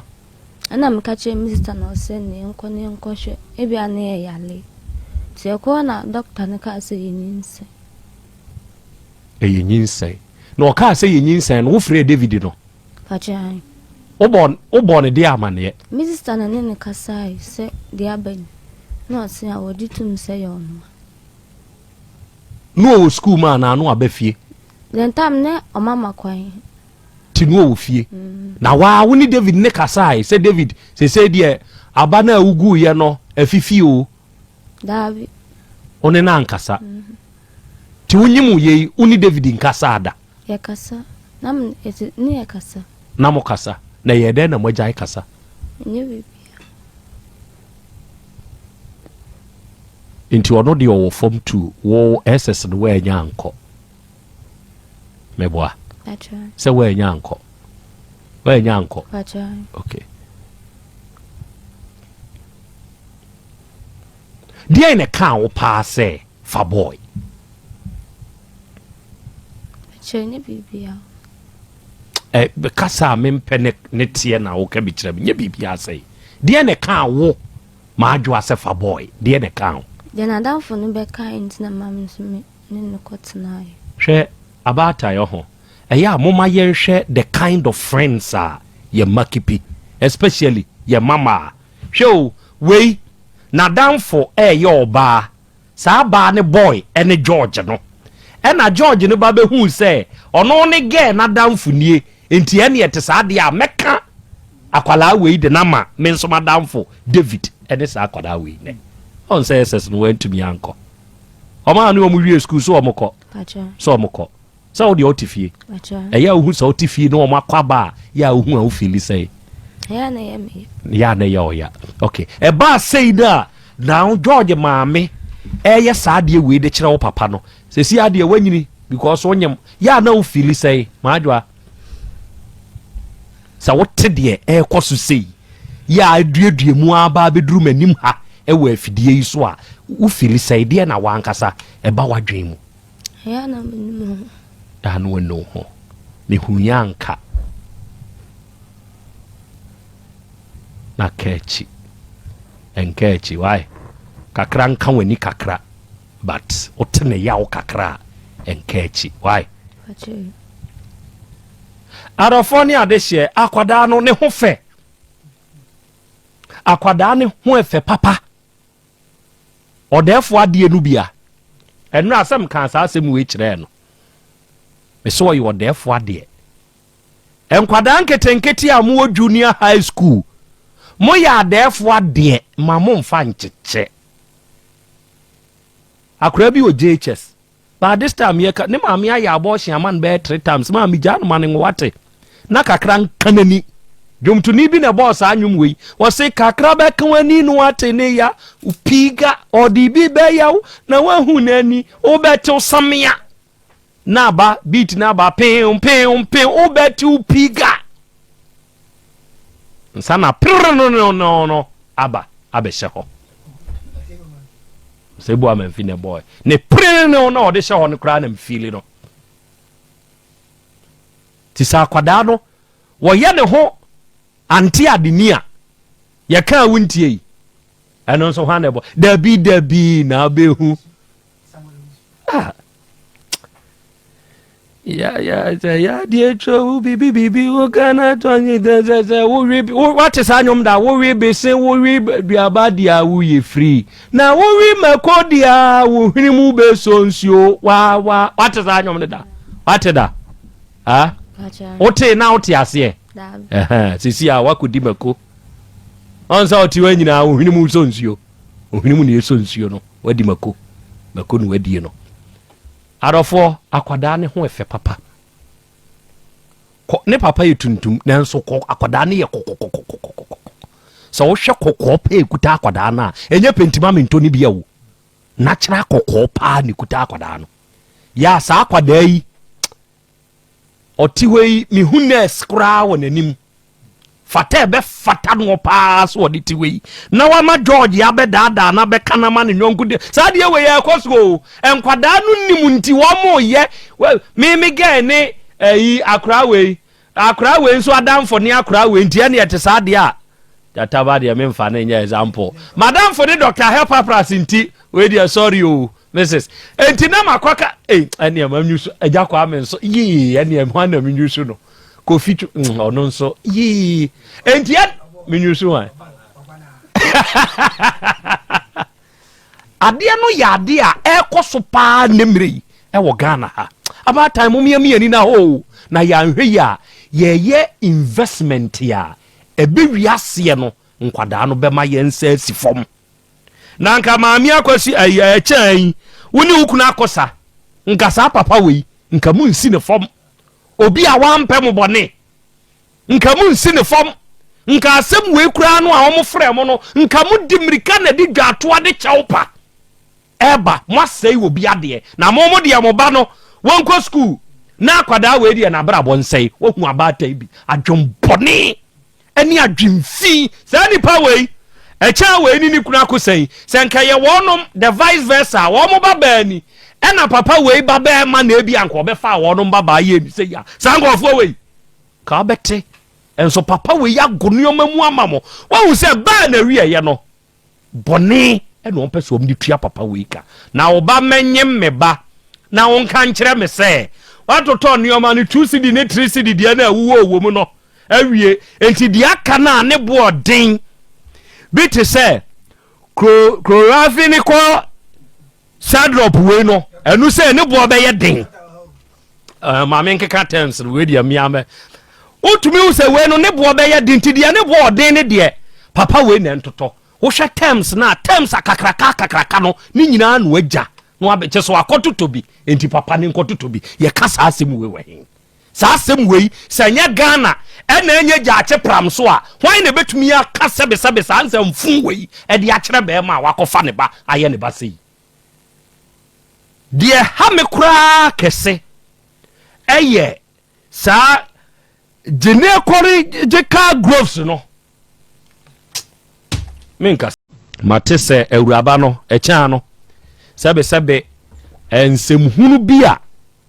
Ɛna meka kyerɛ me sista na ɔsɛ ne yɛnkɔ ne yɛnkɔhwɛ ebi a na yɛ yale. Nti ɛkɔɔ na dɔkta no kaa sɛ yɛnyinsɛn. Ɛyɛ nyinsɛn. Na ɔkaa sɛ yɛnyinsɛn no wofrɛɛ David no? Pakyɛ ae. Wobɔ wobɔɔ no deɛ amaneɛ? Me sista na ne no kasae sɛ deɛ aba ni, na ɔse a wɔgye tom sɛ yɛ ɔno a. Na ɔwɔ sukuu mu anaa na waba fie? The time na ɔma ma kwan. Ti na ɔwɔ fie. Na waa wo ne David ne kasae sɛ David sesei deɛ aba no a woguiɛ no afifi o? Daabi. Wo ne no ankasa? Nti wonyim yei wo ne David nkasaa da? Yɛkasa. Na me ɛte ne yɛkasa. Na mo kasa. Na ɛyɛɛ dɛn na moagyae kasa? Ɛnyɛ biribiara. Nti ɔno deɛ ɔwɔ fam tu wo SS no woannya ankɔ. Meboa. Sɛ woannya ankɔ. Woannya ankɔ. Okay. Deɛn na ɛkaa wo paa sɛ fa boy? Kyerɛ nyɛ biribiara. Ɛ kasa a mempɛ ne ne teɛ na woka bi kyerɛ me nyɛ biribiara sɛe. Deɛ na ɛkaa wo maadwoa sɛ fa boy deɛ na ɛkaa wo? Deɛ n'adamfo no bɛkae nti na maa me nso me ne no kɔtenaeɛ. Hwɛ abaatan ɔho ɛyɛ a momma yɛnhwɛ the kind of friends a yɛn mma kipi especially yɛn mma mmaa. Hwɛ o wei n'adamfo ɛɛyɛ ɔbaa Saa baa ne boy ne George no. Ɛna George no ba bɛhuu sɛ ɔno ne girl no adamfo nie, nti ɛne ɛte saa deɛ a mɛka akwadaa wei de no ama me nso m'adamfo David ne saa akwadaa wei nɛ. Ɔn sɛ SS no wantumi ankɔ. Wɔn a ne wɔn wie sukuu so wɔn kɔ. So wɔn kɔ. Sɛ wo deɛ wote fie. Ɛyɛ a wohu sɛ wote fie na wɔn akɔ aba a, yɛ a wohu a wo feeli sɛn? Ɛyɛ a na ɛyɛ me ya. Yɛ a na ɛyɛ ɔya. Okay. Ɛbaa sei no a, now George maame ɛyɛ saa adeɛ wei de kyerɛ wo papa no. Sɛsi adeɛ wanyini because wonyem. Yɛ a na wo feeli sɛn? Maadwoa. Sɛ wote deɛ ɛrekɔ so sei, yɛ a aduadua mu aba abɛduru m'anim ha ɛwɔ afidie yi so a, wo feeli sɛn? Deɛ na wankasa ɛba w'adwene mu? Ɛyɛ a na mennu me ho. Ɛyɛ a na wannu wo ho. Mehuiɛ anka na ka akyi. Ɛnka akyi, why? Kakra nka w'ani kakra. But wote ne yaw kakra a, ɛnka akyi. Why? Adɔfoɔ ne adehyeɛ, akwadaa no ne ho fɛ. Akwadaa ne ho ɛfɛ papa. Ɔdɛɛfoɔ adeɛ no bia. Ɛno asɛm kaa saa asɛm wei kyerɛɛ no. Mesɛ ɔyɛ ɔdɛɛfoɔ adeɛ. Nkwadaa nketenkete a mowɔ junior high school, moyɛ adɛɛfoɔ adeɛ ma momfa nkyekyɛ. Akwadaa bi wɔ JHS. But this time yɛka ne maame ayɛ abortion ama no bɛyɛ three times. Maame gyaa no ma no nwate. Na kakra nka n'ani. Dwomtoni bi na ɛbɔɔ saa nnwom wei. Wɔse kakra bɛka w'ani no wate ne ya. Piiga ɔde bi bɛyɛ wo na woahu n'ani. Wobɛtew samea. Na aba beat na aba pew pew pew wobɛtew piiga. Nsa na prrr no no no no aba abɛhyɛ hɔ. Sɛ ebu ama mfi na ɛbɔɔ ne prrr no na ɔde hyɛ hɔ no koraa na mfili no. Ti sɛ akwadaa no wɔyɛ ne ho ante adeni a yɛka a wontie yi ɛno nso hwan na ɛbɔ dabi dabi na abɛhu ah. Ya ya sɛ yadeɛ twa wo bibi bibi wo kana tɔnye dɛ sɛ sɛ wowe wate saa nnwom da wowe bese wowe duaba deɛ a woyɛ firi na wowe mako deɛ a wo hwene mu bɛsɔ nsuo wa wa wate saa nnwom no da wate da ha wote na wote aseɛ sisi a wakɔdi mako ɔn sɛ ɔte hɔ nyinaa wo hwene mu sɔ nsuo wo hwene mu na ɛsɔ nsuo no wadi mako mako na wadie no. Adɔfoɔ, akwadaa no ho ɛfɛ papa. Kɔ, ne papa yɛ tuntum, nanso kɔ, akwadaa no yɛ kɔkɔkɔkɔkɔkɔ. Sɛ wohwɛ kɔkɔɔ pɛ ekuta akwadaa no a, ɛnyɛ pentima mentɔ no bi awo. Natural kɔkɔɔ paa na ekuta akwadaa no. Yɛ a saa akwadaa yi, Ɔte hɔ yi, mehu nurse koraa wɔ n'anim. Fata ɛbɛfata no paa so ɔde te hɔ yi. Na wama George abɛdaadaa na abɛka na ma ne yɔnko de. Saa deɛ wei ɛkɔ so o. Nkwadaa no nim nti wɔn yɛ. Me me girl ne ɛyi akora wei. Akora wei nso adamfo ne akora wei nti ɛne ɛte saa deɛ a. Gyata ba deɛ memfa no nyɛ example. Madamfo ne Dr. Help Apras nti wei deɛ sorry o. Mrs. Enti na makɔka ei ɛneɛ ma nyu so agya kwaa me nso yii ɛneɛ hwan na menyu so no kofi twu mm, ɔno nso yii enti ɛ menyu so hwan adeɛ no yɛ adeɛ a ɛrekɔ so paa ne mmerɛ yi ɛwɔ Ghana ha abaatan mo mmiamia ani na hɔ na yɛanhwɛ yi a yɛyɛ investment a ɛbɛwi aseɛ no nkwadaa no bɛma yɛn nsa asi fam Na nka maame akwasi ayi ɛkyɛn yi wo ne wo kunu akɔsa nka saa papa wei nka mu nsi ne fam obi a wampɛ mo bɔne nka mu nsi ne fam nka asɛm wei koraa no a wɔn frɛ mo no nka mo di mmirika na de dwatoa de kyɛw pa ɛba mo asɛe obi adeɛ na mo mo deɛ mo ba no wɔnkɔ sukuu na akwadaa wei deɛ n'abrabɔ nsɛe wahu abaatan bi adwembɔne ne adwemfi. Saa nipa wei, ɛkyɛn wei ne ne kunu akosɛn yi, sɛ nka yɛ wɔnom the vice versa a, wɔn ba baa ni, ɛna papa wei ba bɛɛma na ebi anka ɔbɛfa wɔnom ba baa yɛ ni sɛ ya, saa nkurɔfoɔ wei, ka ɔbɛte, nso papa wei ago nneɛma mu ama mo, wahu sɛ baa na wieɛ no, Bɔne na wɔpɛ sɛ wɔde tua papa wei ka. Na wo ba mmɛnyem me ba na wonka nkyerɛ me sɛ woatotɔ nneɛma no two cedi ne three cedi deɛ no a ɛwowɔ wɔ mu no awie. Enti deɛ aka no a ne boɔ den bi te sɛ chloramphenicol Sadrop wei no ɛnu sɛ ne boɔ bɛyɛ den uh, maame nkeka terms no wei deɛ mmea mɛ wotumi hu sɛ wei no ne boɔ bɛyɛ den nti deɛ ne boɔ ɔden ne deɛ papa wei na ntotɔ wohwɛ terms no a terms akakraka akakraka no ne nyinaa na wagya na wabɛkyɛ so akɔtotɔ bi nti papa ne nkɔtotɔ bi yɛka saa asɛm wei wɔ he Saa asɛm wei, sɛ ɛnyɛ Ghana ɛna ɛnyɛ gyaakye pram so a, hwan na ɛbɛtumi aka sɛbesɛbe saa nsɛmfuu wei ɛde akyerɛ bɛrima a wakɔfa ne ba ayɛ ne ba sei? Deɛ ɛha me koraa kɛse ɛyɛ saa gynecological growths no. Menka. Mate sɛ awuraba no, ɛkyɛn no, sɛbesɛbe nsɛmhunu bi a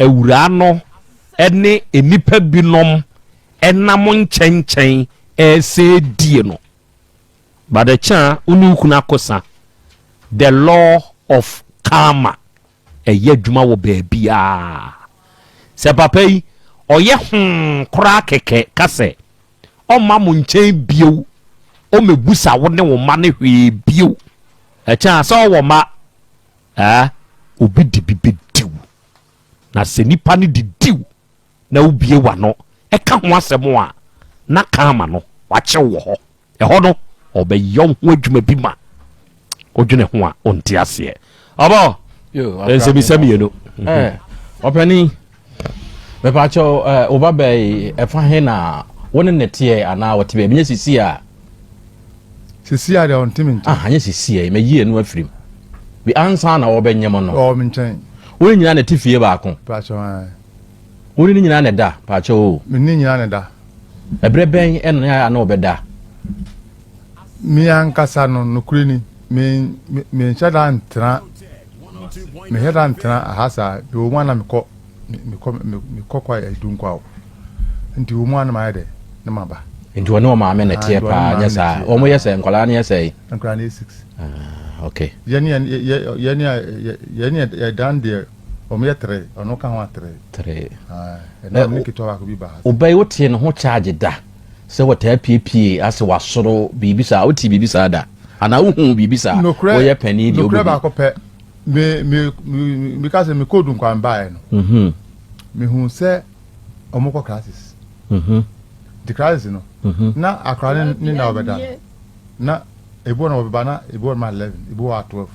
awuraa no ne nnipa binom nam nkyɛnkyɛn ɛresɛ die no. But ɛkyɛn a, wo ne wo kunu akosa. The law of karma. Ɛyɛ adwuma wɔ baabiara. Sɛ papa yi, ɔyɛ hoo koraa kɛkɛ ka sɛ ɔmma mo nkyɛn bio, ɔmmɛbusa wo ne wo mma no hwee bio, ɛkyɛn a sɛ ɔwɔ mma a, obi de bi bɛdi wo. Na sɛ nipa no de di wo na wobue w'ano ka ho asɛm a, na ka ama no, wakye wo wɔ hɔ. Ɛhɔ no, ɔbɛyɛ wo ho adwuma bi ma wodwene ho a wonte aseɛ. Ɔbɔ, nsɛmisa mmienu. Eh, ɔpɛni, mepaakyɛw, eh, wo ba bɛyi ɛfa he na wo ne ne teɛ anaa wɔte baabi nyɛ sisi a? Sisi a deɛ ɔnte me nkyɛn. Ah, nyɛ sisi a, mɛyi ɛno afiri mu. Bi ansa na wɔbɛnyɛ mo no. Ɔwɔ me nkyɛn. Wo ne nyinaa na ɛte fie baako. Paakyɛw, ae. Wo ne ne nyinaa na ɛda, paakyɛw o. Me ne nyinaa na ɛda. Ɛberɛ bɛn na ne ayɛ a na wɔbɛda? Me ankasa no, nokorɛ ni, me, me, menhyɛ da ntena, menhyɛ da ntena aha saa. Mewɔ mu a na mekɔ, mekɔ, mekɔ kɔ Adunkwa o. Nti wɔ mu a na mayɛ dɛ, na maba. Nti wɔne wɔn maame na ɛteɛ paa, nyɛ saa? Wɔn yɛ sɛ, nkwadaa no yɛ sɛn? Nkwadaa no yɛ six. Ah, okay. Yɛne, yɛ, yɛne, yɛne yɛdan deɛ. Wɔn yɛ tere, ɔno ka ho a tere. Tere. Ɛna ɔne ketewa baako bi ba ha. Ɔbaa yi wotee ne ho charge da sɛ wɔtaa piepie ase wasoro biribi saa wotee biribi saa da anaa wohuu biribi saa woyɛ panin deɛ wobɛhu. Nokorɛ baako pɛ me me me me ka sɛ me kɔɔ Dunkwa baeɛ no mhm. mehu sɛ wɔn kɔ classes mhm. nti classes no mhm. na akora ne ne na ɔbɛda no na ebi wɔ na ɔbɛba na ebi wɔ ma 11 ebi wɔ 12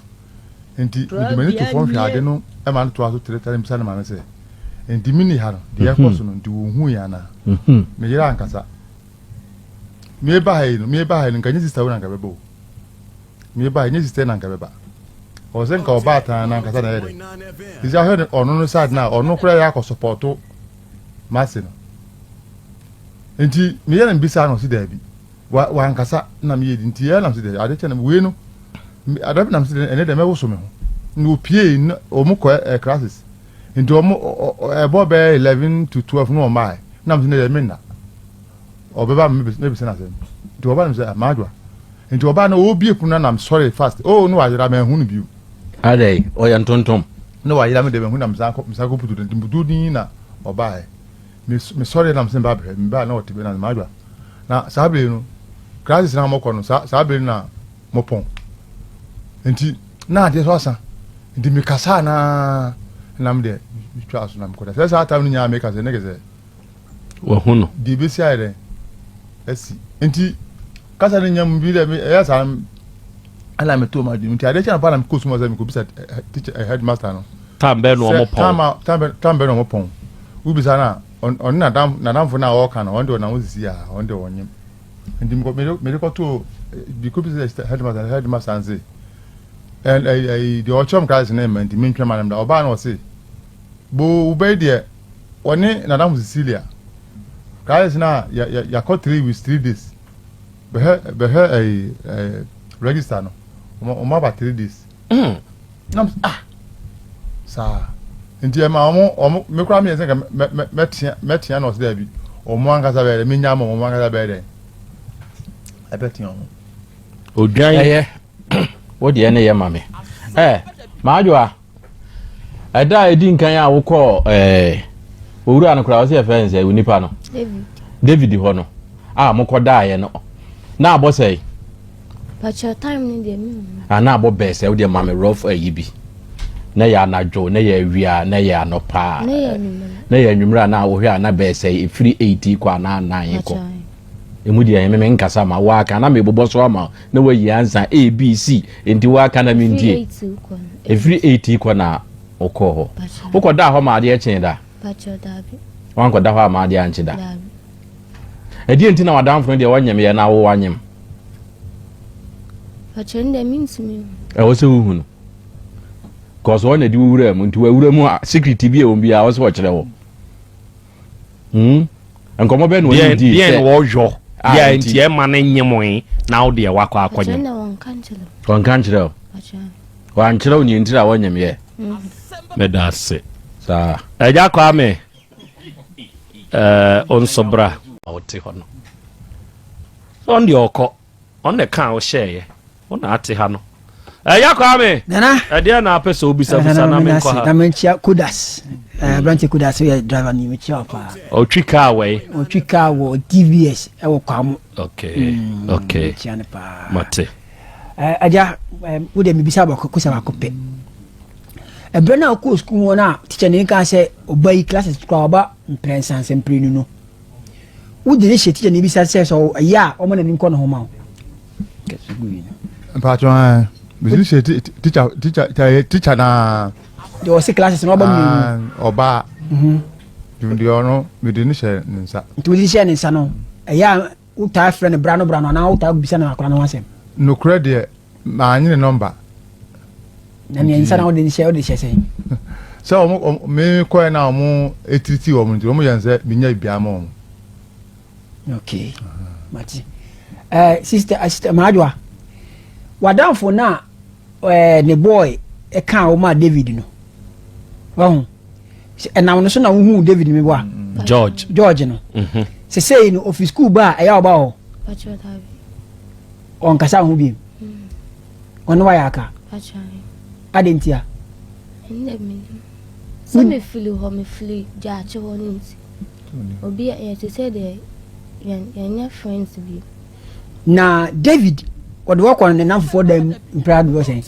Enti mede m'ani to fam hwɛ ade no ma no toa so trɛtrɛ na mibisa ne maame sɛ, Enti minni ha no, deɛ ɛrekɔ so no nti wonhui anaa? Me yere ankasa. Mereba ha yi no, mereba ha yi no, nka nyɛ sista wo na nka ɛbɛba o. Mereba ha yi, nyɛ sista yi na nka ɛbɛba. Ɔwɔ sɛ nka ɔbaatan no ankasa na ɛyɛ dɛ. Sisi ahwɛ no, ɔno no side no a, ɔno koraa yɛ akɔ sɔpɔto m'ase no. Enti meyɛ na mebisa no, ɔse daabi. Wa wankasa na meyɛ di nti ɛna mese dɛ ade kyɛ na wei no ada bi na mese dɛ ɛnɛ dɛ mɛwoso me ho na opie na wɔn kɔ ɛ classes nti wɔn ɛbɔ bɛyɛ 11 to 12 na wɔn baeɛ na mese dɛ menna ɔbɛba mebisa no asɛm nti ɔba na mese ah, madwoa nti ɔba na ɔbie pono na nam sɔre fast oh na wayera manhu no bio. Adɛn ɔyɛ ntontom. Na wayera me dɛ manhu na mesan kɔ mesan kɔ putu nti mputu din na ɔbaeɛ. Me mesɔre na mesɛ meba abɛhwɛ mebaa na ɔte bɛ na madwa na saa bere no classes na mɔkɔ no saa saa bere na mɔpɔn nti na adeɛ so asa nti mekasa na na me deɛ metwa so na mekɔda sɛ saa tam no nyinaa meka sɛ ne kɛ sɛ wahu no deɛ bɛsi ayɛ dɛn asi nti kasa no nya mu bi dɛ ɛyɛ saa ɛna metoo m'adwene nti adeɛ kyɛ na pa na mekɔ sukuu sɛ mekɔbisa teacher headmaster no Tam bɛn na wɔn pɔn? Tam bɛn na wɔn pɔn? Wobisa no a, ɔne n'adamfo no a ɔreka no, ɔno deɛ ɔnam hɔ sisi a, ɔno deɛ ɔnyem. Nti mede kɔtoo, mekɔbisa headmaster, headmaster no se, deɛ ɔkyerɛ m class no mma nti mentwɛn ma no mmra. Ɔbaa no ɔse, boo, wo bɛyi deɛ, ɔne n'adamfo Cecilia, class no a yɛakɔ 3 weeks, 3 days, bɛhwɛ bɛhwɛ register no, wɔn aba 3 days. Mm. Na ah saa nti ɛma wɔn wɔn me koraa meyɛ sɛ nka mɛ mɛ mɛtea mɛtea na ɔsɛ dɛbi wɔn ankasa bɛyɛ dɛ menya ama wɔn ankasa bɛyɛ dɛ ɛbɛtea wɔn. Odwan. Ɛyɛ wo deɛ ne yɛ ma me ɛ maadwoa ɛda a ɛdi nkan a wokɔɔ ɛɛ owura no koraa ɔsɛ yɛfrɛ no sɛ onipa no David. David hɔ no a mokɔdaeɛ no na abɔ sɛe Pakyɛ time no deɛ menhu. Ah na abɔ bɛɛ sɛ wodeɛ ma me rough ayi bi. Na yɛ anadwo, na yɛ awia, na yɛ anɔpa. Na yɛ anwummerɛ. Na yɛ anwummerɛ a na wohwɛ a na bɛɛ sɛ ɛfiri 8 kɔ anaa 9 kɔ. Emu deɛ me menkasa ma woaka na mebobɔ so ama na wayi ansa A B C nti woaka na mentie. Ɛfiri 8 kɔ na wokɔɔ hɔ. Wokɔdaa hɔ ma adeɛ kyee da? Wankɔda hɔ ama adeɛ ankye da? Ɛdeɛ nti na w'adamfo no deɛ ɔnyem yɛ na wo wanyem? Pakyɛ no deɛ mentumi hu. Ɛwɔ sɛ wohu no. Kɔsɛ ɔna di wo wura mu nti wawura mu a secret bi a ɛwɔ biara ɔsɛ ɔkyerɛ wɔ. Hmm? Nkɔmmɔ bɛn na ɔne di sɛ. Deɛ na ɔyɔ yɛ nti ɛma no nyem na wo deɛ wakɔ akɔnyem. Ɔnka nkyerɛ wo. Wankyerɛ wo nea ntira a wɔnyem yɛ. Meda ase. Saa. Agya Kwame. Ɛɛ, wo nso bra. Wote hɔ no. Ɔno deɛ ɔkɔ. Ɔno na ɛka a wohyɛeɛ. Wo na ate ha no. Ɛyɛ Kwame. Nana. Ɛdeɛ na apɛ sɛ obisabisa na menkɔ ha. Na menkyia Kodas. Aberante Kodas yɛ driver ni mekyia wo paa. Ɔtwi kaa wɔ yi. Ɔtwi kaa wɔ DVS ɛwɔ Kwamo. Okay. Okay. Mekyia no paa. Mate. Agya, wo deɛ mebisa baako kosa baako pɛ. Ɛberɛ no a wokɔɔ sukuu hɔ no a tikya ne nka sɛ ɔba yi classes koraa ɔba mprɛnsa sɛ mprenu no. Wode ne hyɛ tikya ne bisa sɛ sɛ ɛyɛ a ɔma n'ani nkɔ ne ho ma wo. Mpatsɔ ɛɛ mesi hyɛ tikya tikya tikya naa. Deɛ ɔsi classes na ɔba mmienu. Ɔbaa. Deɛ ɔno mede ne hyɛ ne nsa. Nti wode hyɛ ne nsa no ɛyɛ a wotaa frɛ no bra no bra no anaa wotaa bisa no akora no ho asɛm. Nokorɛ deɛ maanye ne nɔmba. Na nea nsa na wode hyɛ wode hyɛ sɛn. Sɛ ɔmo me kɔɛ na ɔmo etiriti wɔn nti ɔmo yɛn sɛ menya biribiara ma wɔn. Okay mate eh, sister eh, sister Maadwoa wadamfo na eh, ne boy ɛka wo ma David no wahu ɛnam no so na wohu David mi boa mm. George George no mm -hmm. sesei no ofi school ba a ɛyɛ ɔba hɔ ɔnkasa ho biem mm. ɔne wayɛ aka adɛn ntia sɛ mefiri hɔ mefiri gyaakye hɔ no nti Obi a yɛte sɛ deɛ yɛn yɛnyɛ friends bio. Na David ɔde wɔkɔ ne namfofoɔ dan mpira dodoɔ sɛn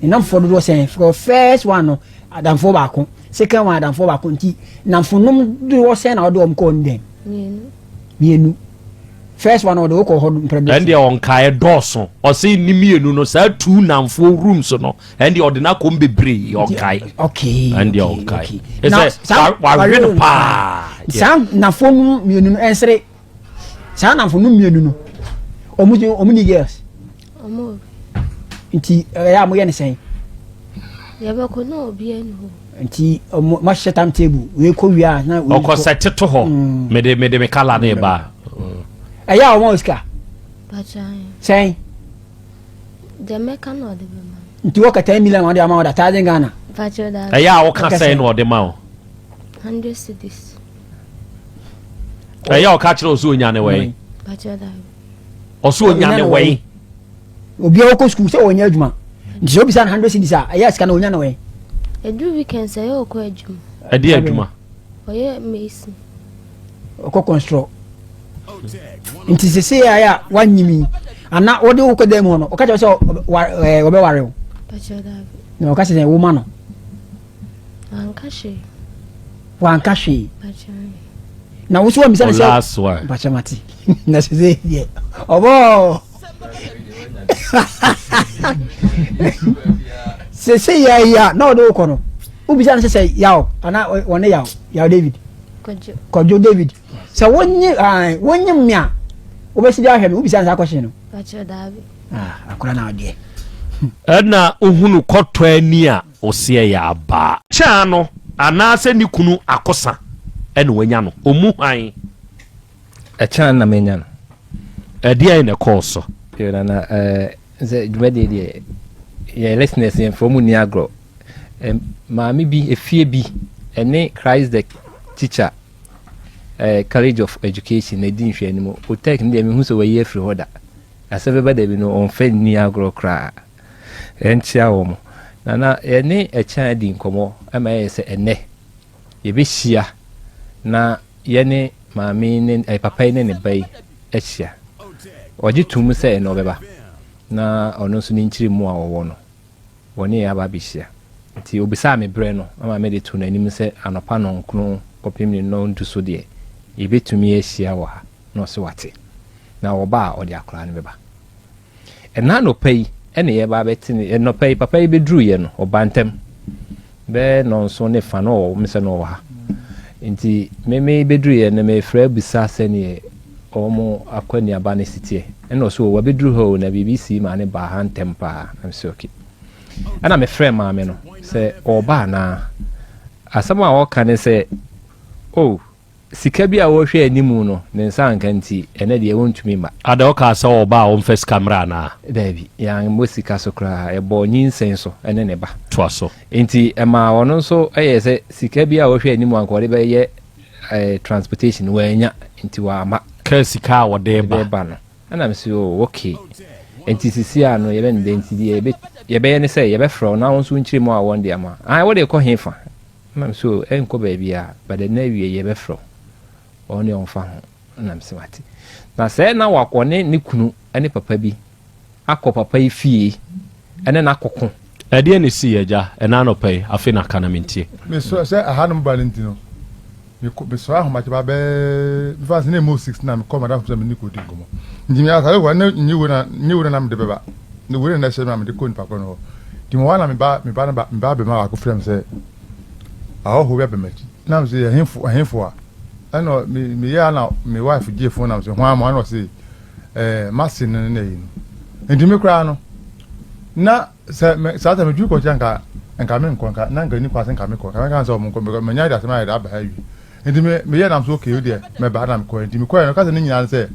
ne namfofoɔ dodoɔ sɛn for first one no adamfoɔ baako second one adamfoɔ baako nti namfonom dodoɔ sɛn na ɔde wɔn kɔɔ ne dan mmienu mmienu first one ɔde wokɔ hɔ mpira dodoɔ ɛndeɛ ɔnkaeɛ dɔɔso ɔse ne mmienu no saa tu namfoɔ rooms no ɛndeɛ ɔde no akɔm bebree ɔnkae okay ɛndeɛ ɔnkae ɛsɛ wahwe no paa saa namfoɔ no mmienu no ɛnsere saa namfo no mmienu no ɔmo ɔmo ni girls ɔmo nti ɛyɛ a moyɛ ne sɛn yɛbɛkɔ na obi ani hɔ nti ɔmo mahyehyɛ time table wei kɔ wie a na wei kɔ ɔkɔ sɛ teto hɔ mm. mede mede me kala ne ba ɛyɛ a ɔmo sika sɛn Deɛ mɛka na ɔde bɛma me. Nti wɔka 10 million ɔde ama wo da thousand Ghana. Ɛyɛ a woka sɛn na ɔde ma wo? 100 cedis. Ɛyɛ a ɔka kyerɛ wo sɛ onya ne wɛn? Ɔsɛ onya ne wɛn? Obi a ɔkɔ sukuu sɛ ɔnyɛ adwuma nti sɛ obisa no 100 cedis a ɛyɛ sika na onya ne wɛn? Ɛduru weekend sɛ ɛyɛ ɔkɔ adwuma. Ɛde adwuma? Ɔyɛ mason. Ɔkɔ construct. Nti sese yɛ a wanyimi ana wɔde wokɔ dan mu hɔ no ɔka kyerɛ sɛ wɔbɛware wo. Na ɔka sɛ wo ma no. Wanka hwee. Wanka hwee. Na wo so wamisa no sɛ bakyɛ mate. Na sese deɛ ɔbɔ sese yɛ yi a na ɔde wokɔ no wobisa no sɛ sɛ yaw anaa wɔne yaw yaw David kɔdwo David sɛ wonye wonye me a wobɛsi de ahwɛ me wobisa no saa kɔhye no ah, akora na ɔdeɛ ɛna wohunu kɔtɔ ani a ɔseɛ yɛ abaa kyɛa no anaasɛ ne kunu akosa ɛna wanya no ɔmu hwan Ɛkyɛn na manya no. Ɛdeɛn na ɛkɔɔ so? Yo nana ɛɛ sɛ dwumadie deɛ yɛn listeners yɛn fɛ wɔn nni agorɔ. Maame bi efie bi ɛne Christ the teacher ɛɛ College of Education na edi nhwɛanim. Otec no deɛ mehu sɛ wɔayi afiri hɔ da. Asɛm bɛba da bi no wɔmfa nni agorɔ koraa. Yɛnkyea wɔn. Nana yɛne ɛkyɛn adi nkɔmmɔ ɛma ɛyɛ sɛ ɛnɛ yɛbɛhyia na yɛne maame yi ne eh, papa yi ne ne ba yi ahyia. Ɔgye tom sɛ ɛnɛ ɔbɛba na ɔno nso ne nkyerɛmu a ɔwɔ no, wɔne yɛn aba abɛhyia. Nti obisaa me berɛ no ama mede too n'anim sɛ anɔpa nnɔnkron kɔpem ne nnɔndu so deɛ yɛbɛtumi ahyia wɔ ha na ɔse wate. Na ɔba a ɔde akwadaa no bɛba. Ɛna anɔpa yi ɛna yɛba abɛte ne anɔpa yi papa yi bɛduruiɛ no ɔba ntɛm bɛyɛ nnɔnson ne fa na ɔwɔ me sɛ na ɔwɔ ha nti me me bɛduruiɛ no mefrɛ abisa sɛdeɛ wɔn akɔneaba no si teɛ ɛna ɔso wabɛduru ha o na biribi sii maa ne baa ha ntɛm paa na mesɛ okay ɛna mefrɛ maame no sɛ ɔba anaa asɛm a ɔka ne sɛ oh Sika bi a ɔrehwɛ anim no, ne nsa anka nti, ɛnnɛ deɛ ɔntumi mma. Adɛn, ɔkaa sɛ ɔba a ɔmfa sika mmra anaa? Daabi, yɛammɔ sika so koraa, yɛbɔɔ nyinsɛn so ne ne ba. Toa so. Enti ɛmaa ɔno nso yɛɛ sɛ sika bi a ɔrehwɛ anim a anka ɔde bɛyɛ transportation no, wannya, nti wamma. Kaa sika a ɔde reba. Ɔde reba no. Ɛna mese, oh, okay. Enti sisi a no, yɛbɛ no dɛn? Nti deɛ yɛbɛ. yɛbɛyɛ ne sɛ yɛbɛfrɛ wo na wo nso nkyerɛ mu a wɔn de ama. Ah, wode kɔ he fa? Ma me so ɛnkɔ baabi a, but ɛnna awie yɛbɛfrɛ wo. Ɔno deɛ ɔmfa ho. Na me sɛ mate. Na sɛ na wakɔ ne ne kunu ne papa bi akɔ papa yi fie ɛne no akɔko. Ɛdeɛn na ɛsii agya ɛna anɔpa yi afei na ka na mentie. Mesɔre sɛ ahanom ba no nti no, mekɔ mesɔre ahomakye ba bɛɛ mefa sɛ na ɛmu 6 na mekɔ madam sɛ mene kɔdi nkɔmmɔ nti me asare hɔ na nye wei na nye wei na mede bɛba na wei na ɛhyɛ me a mede kɔ nipa korɔ no hɔ nti mewɔ na meba meba no ba meba abɛma baako frɛ me sɛ ahɔhoɔ bi aba m'akyi na me sɛ ɛhefo ɛhefo a ɛna me meyɛ a na me wife gye phone na me sɛ hwan mo ɛna ɔse ɛɛ mase no na ɛyi no nti me koraa no na sɛ me saa sɛ medwiri kɔkyɛ nka nka me nkɔ nka na nka ni kwan sɛ nka me kɔ nka me ka sɛ ɔmo nkɔ because manya de asɛm ayɛ de aba ha awie nti me meyɛ nam so okay deɛ mɛba na mekɔ nti mekɔɛ no kasa ne nyinaa sɛ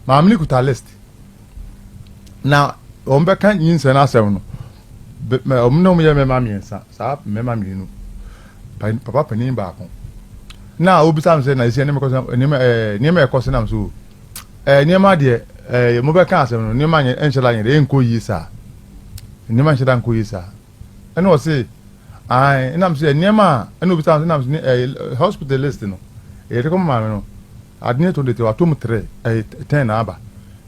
maame no kuta list na wɔn bɛka nyinsɛn no asɛm no wɔn ne wɔn yɛ mmarima mmiɛnsa saa mmarima mmienu papa panin baako na obisa mi sɛ na esi nneɛma kɔ so nneɛma ɛɛ nneɛma ɛkɔ so nam so ɛɛ nneɛma deɛ ɛɛ mo bɛka asɛm no nneɛma nyɛ ɛnhyɛ da nyɛ deɛ ɛnkɔ yie saa nneɛma nhyɛ da nkɔ yie saa ɛna ɔse ae ɛnam sɛ nneɛma a ɛna obisa mi sɛ nam so ɛɛ hospital list no ɛyɛ de kɔ maame no. Ade no to de wato mu tere, ɛyɛ ten na aba.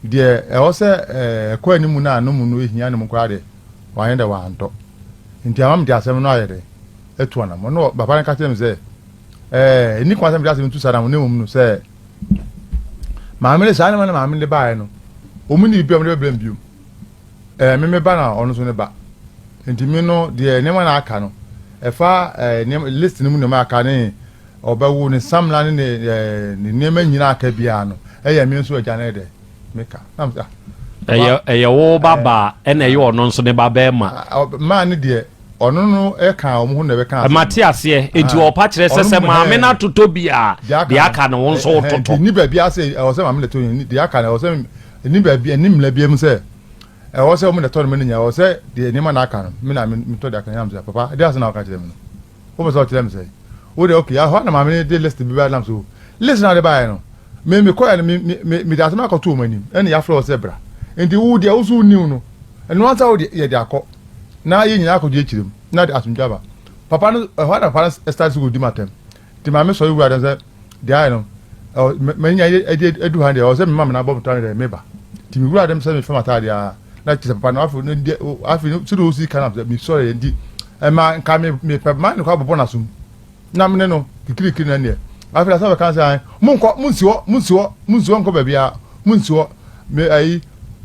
Deɛ ɛwɔ sɛ ɛkɔ anim no a no mu no ehia no mu koraa deɛ, wanyɛ dɛ wantɔ. Nti ama mede asɛm no ayɛ dɛ atu anamɔ. Na papa no ka kyerɛ me sɛ, ɛɛ, ɛnni kwan sɛ mede asɛm no tu saa anamɔ, na mmom no sɛ maame no saa nneɛma no maame no de baeɛ no, wɔn nni biribi a wɔde bɛbrɛ me bio. Ɛɛ, me me ba na ɔno nso ne ba. Nti me no deɛ nneɛma no aka no, ɛfa ɛɛ nneɛma list no mu nneɛma aka ne Ɔbɛwo ne samina ne ne ne nneɛma nyinaa aka biara no, ɛyɛ me nso agya no dɛ meka. Na me sɛ, ah. Ɛyɛ ɛyɛ wo ba baa ɛna ɛyɛ ɔno nso ne ba bɛrima. Maa ne deɛ ɔno no ɛka wɔn ho na ɛbɛka asɛm. Mate aseɛ eti ɔpa kyerɛ sɛ sɛ maame no atotɔ bi a deɛ aka no wo nso wototɔ. Ni baabi ase ɛwɔ sɛ maame na ɛtɔ deɛ aka no ɛwɔ sɛ ni baabi ɛni mmla bi mu sɛ ɛwɔ sɛ wɔn na ɛtɔ no mɛ ne nya ɛwɔ sɛ deɛ nneɛma na aka no me na metɔ deɛ aka no yam sɛ papa deɛ ase na ɔka kyerɛ me no. Wopɛ sɛ ɔkyerɛ me sɛn? Wo deɛ okay, ɛhɔ na maame no de list bi baeɛ nam so list na ɔde baeɛ no, me mekɔɛ no me me mede asɛm akɔto wɔn anim ɛna yɛafrɛ wɔ sɛ bra. Nti wo deɛ wo so wonim no, ɛno ansa wo deɛ yɛde akɔ na yɛn nyinaa akɔgye akyire mu na de asomdwe aba. Papa no ɛhɔ na papa no start sɛ kɔdi m'atɛm. Nti maame sɔre wura dɛm sɛ deɛ ayɛ no manya adu ha deɛ ɛwɔ sɛ mema me nabɔ metɔ no deɛ meba. Nti mewura dɛm sɛ mefa m'ataadeɛ a na kyerɛ sɛ papa no afei no deɛ afei no sɛdeɛ ɔsi ka na sɛ mesɔre yɛ nti ɛma nka me mepɛ ma ne kɔ abobɔ n'asom na mene no kikirikiri na neɛ afei asɛ bɛka sɛ ae monkɔ monsi hɔ monsi hɔ monsi hɔ nkɔ baabi a monsi hɔ me ayi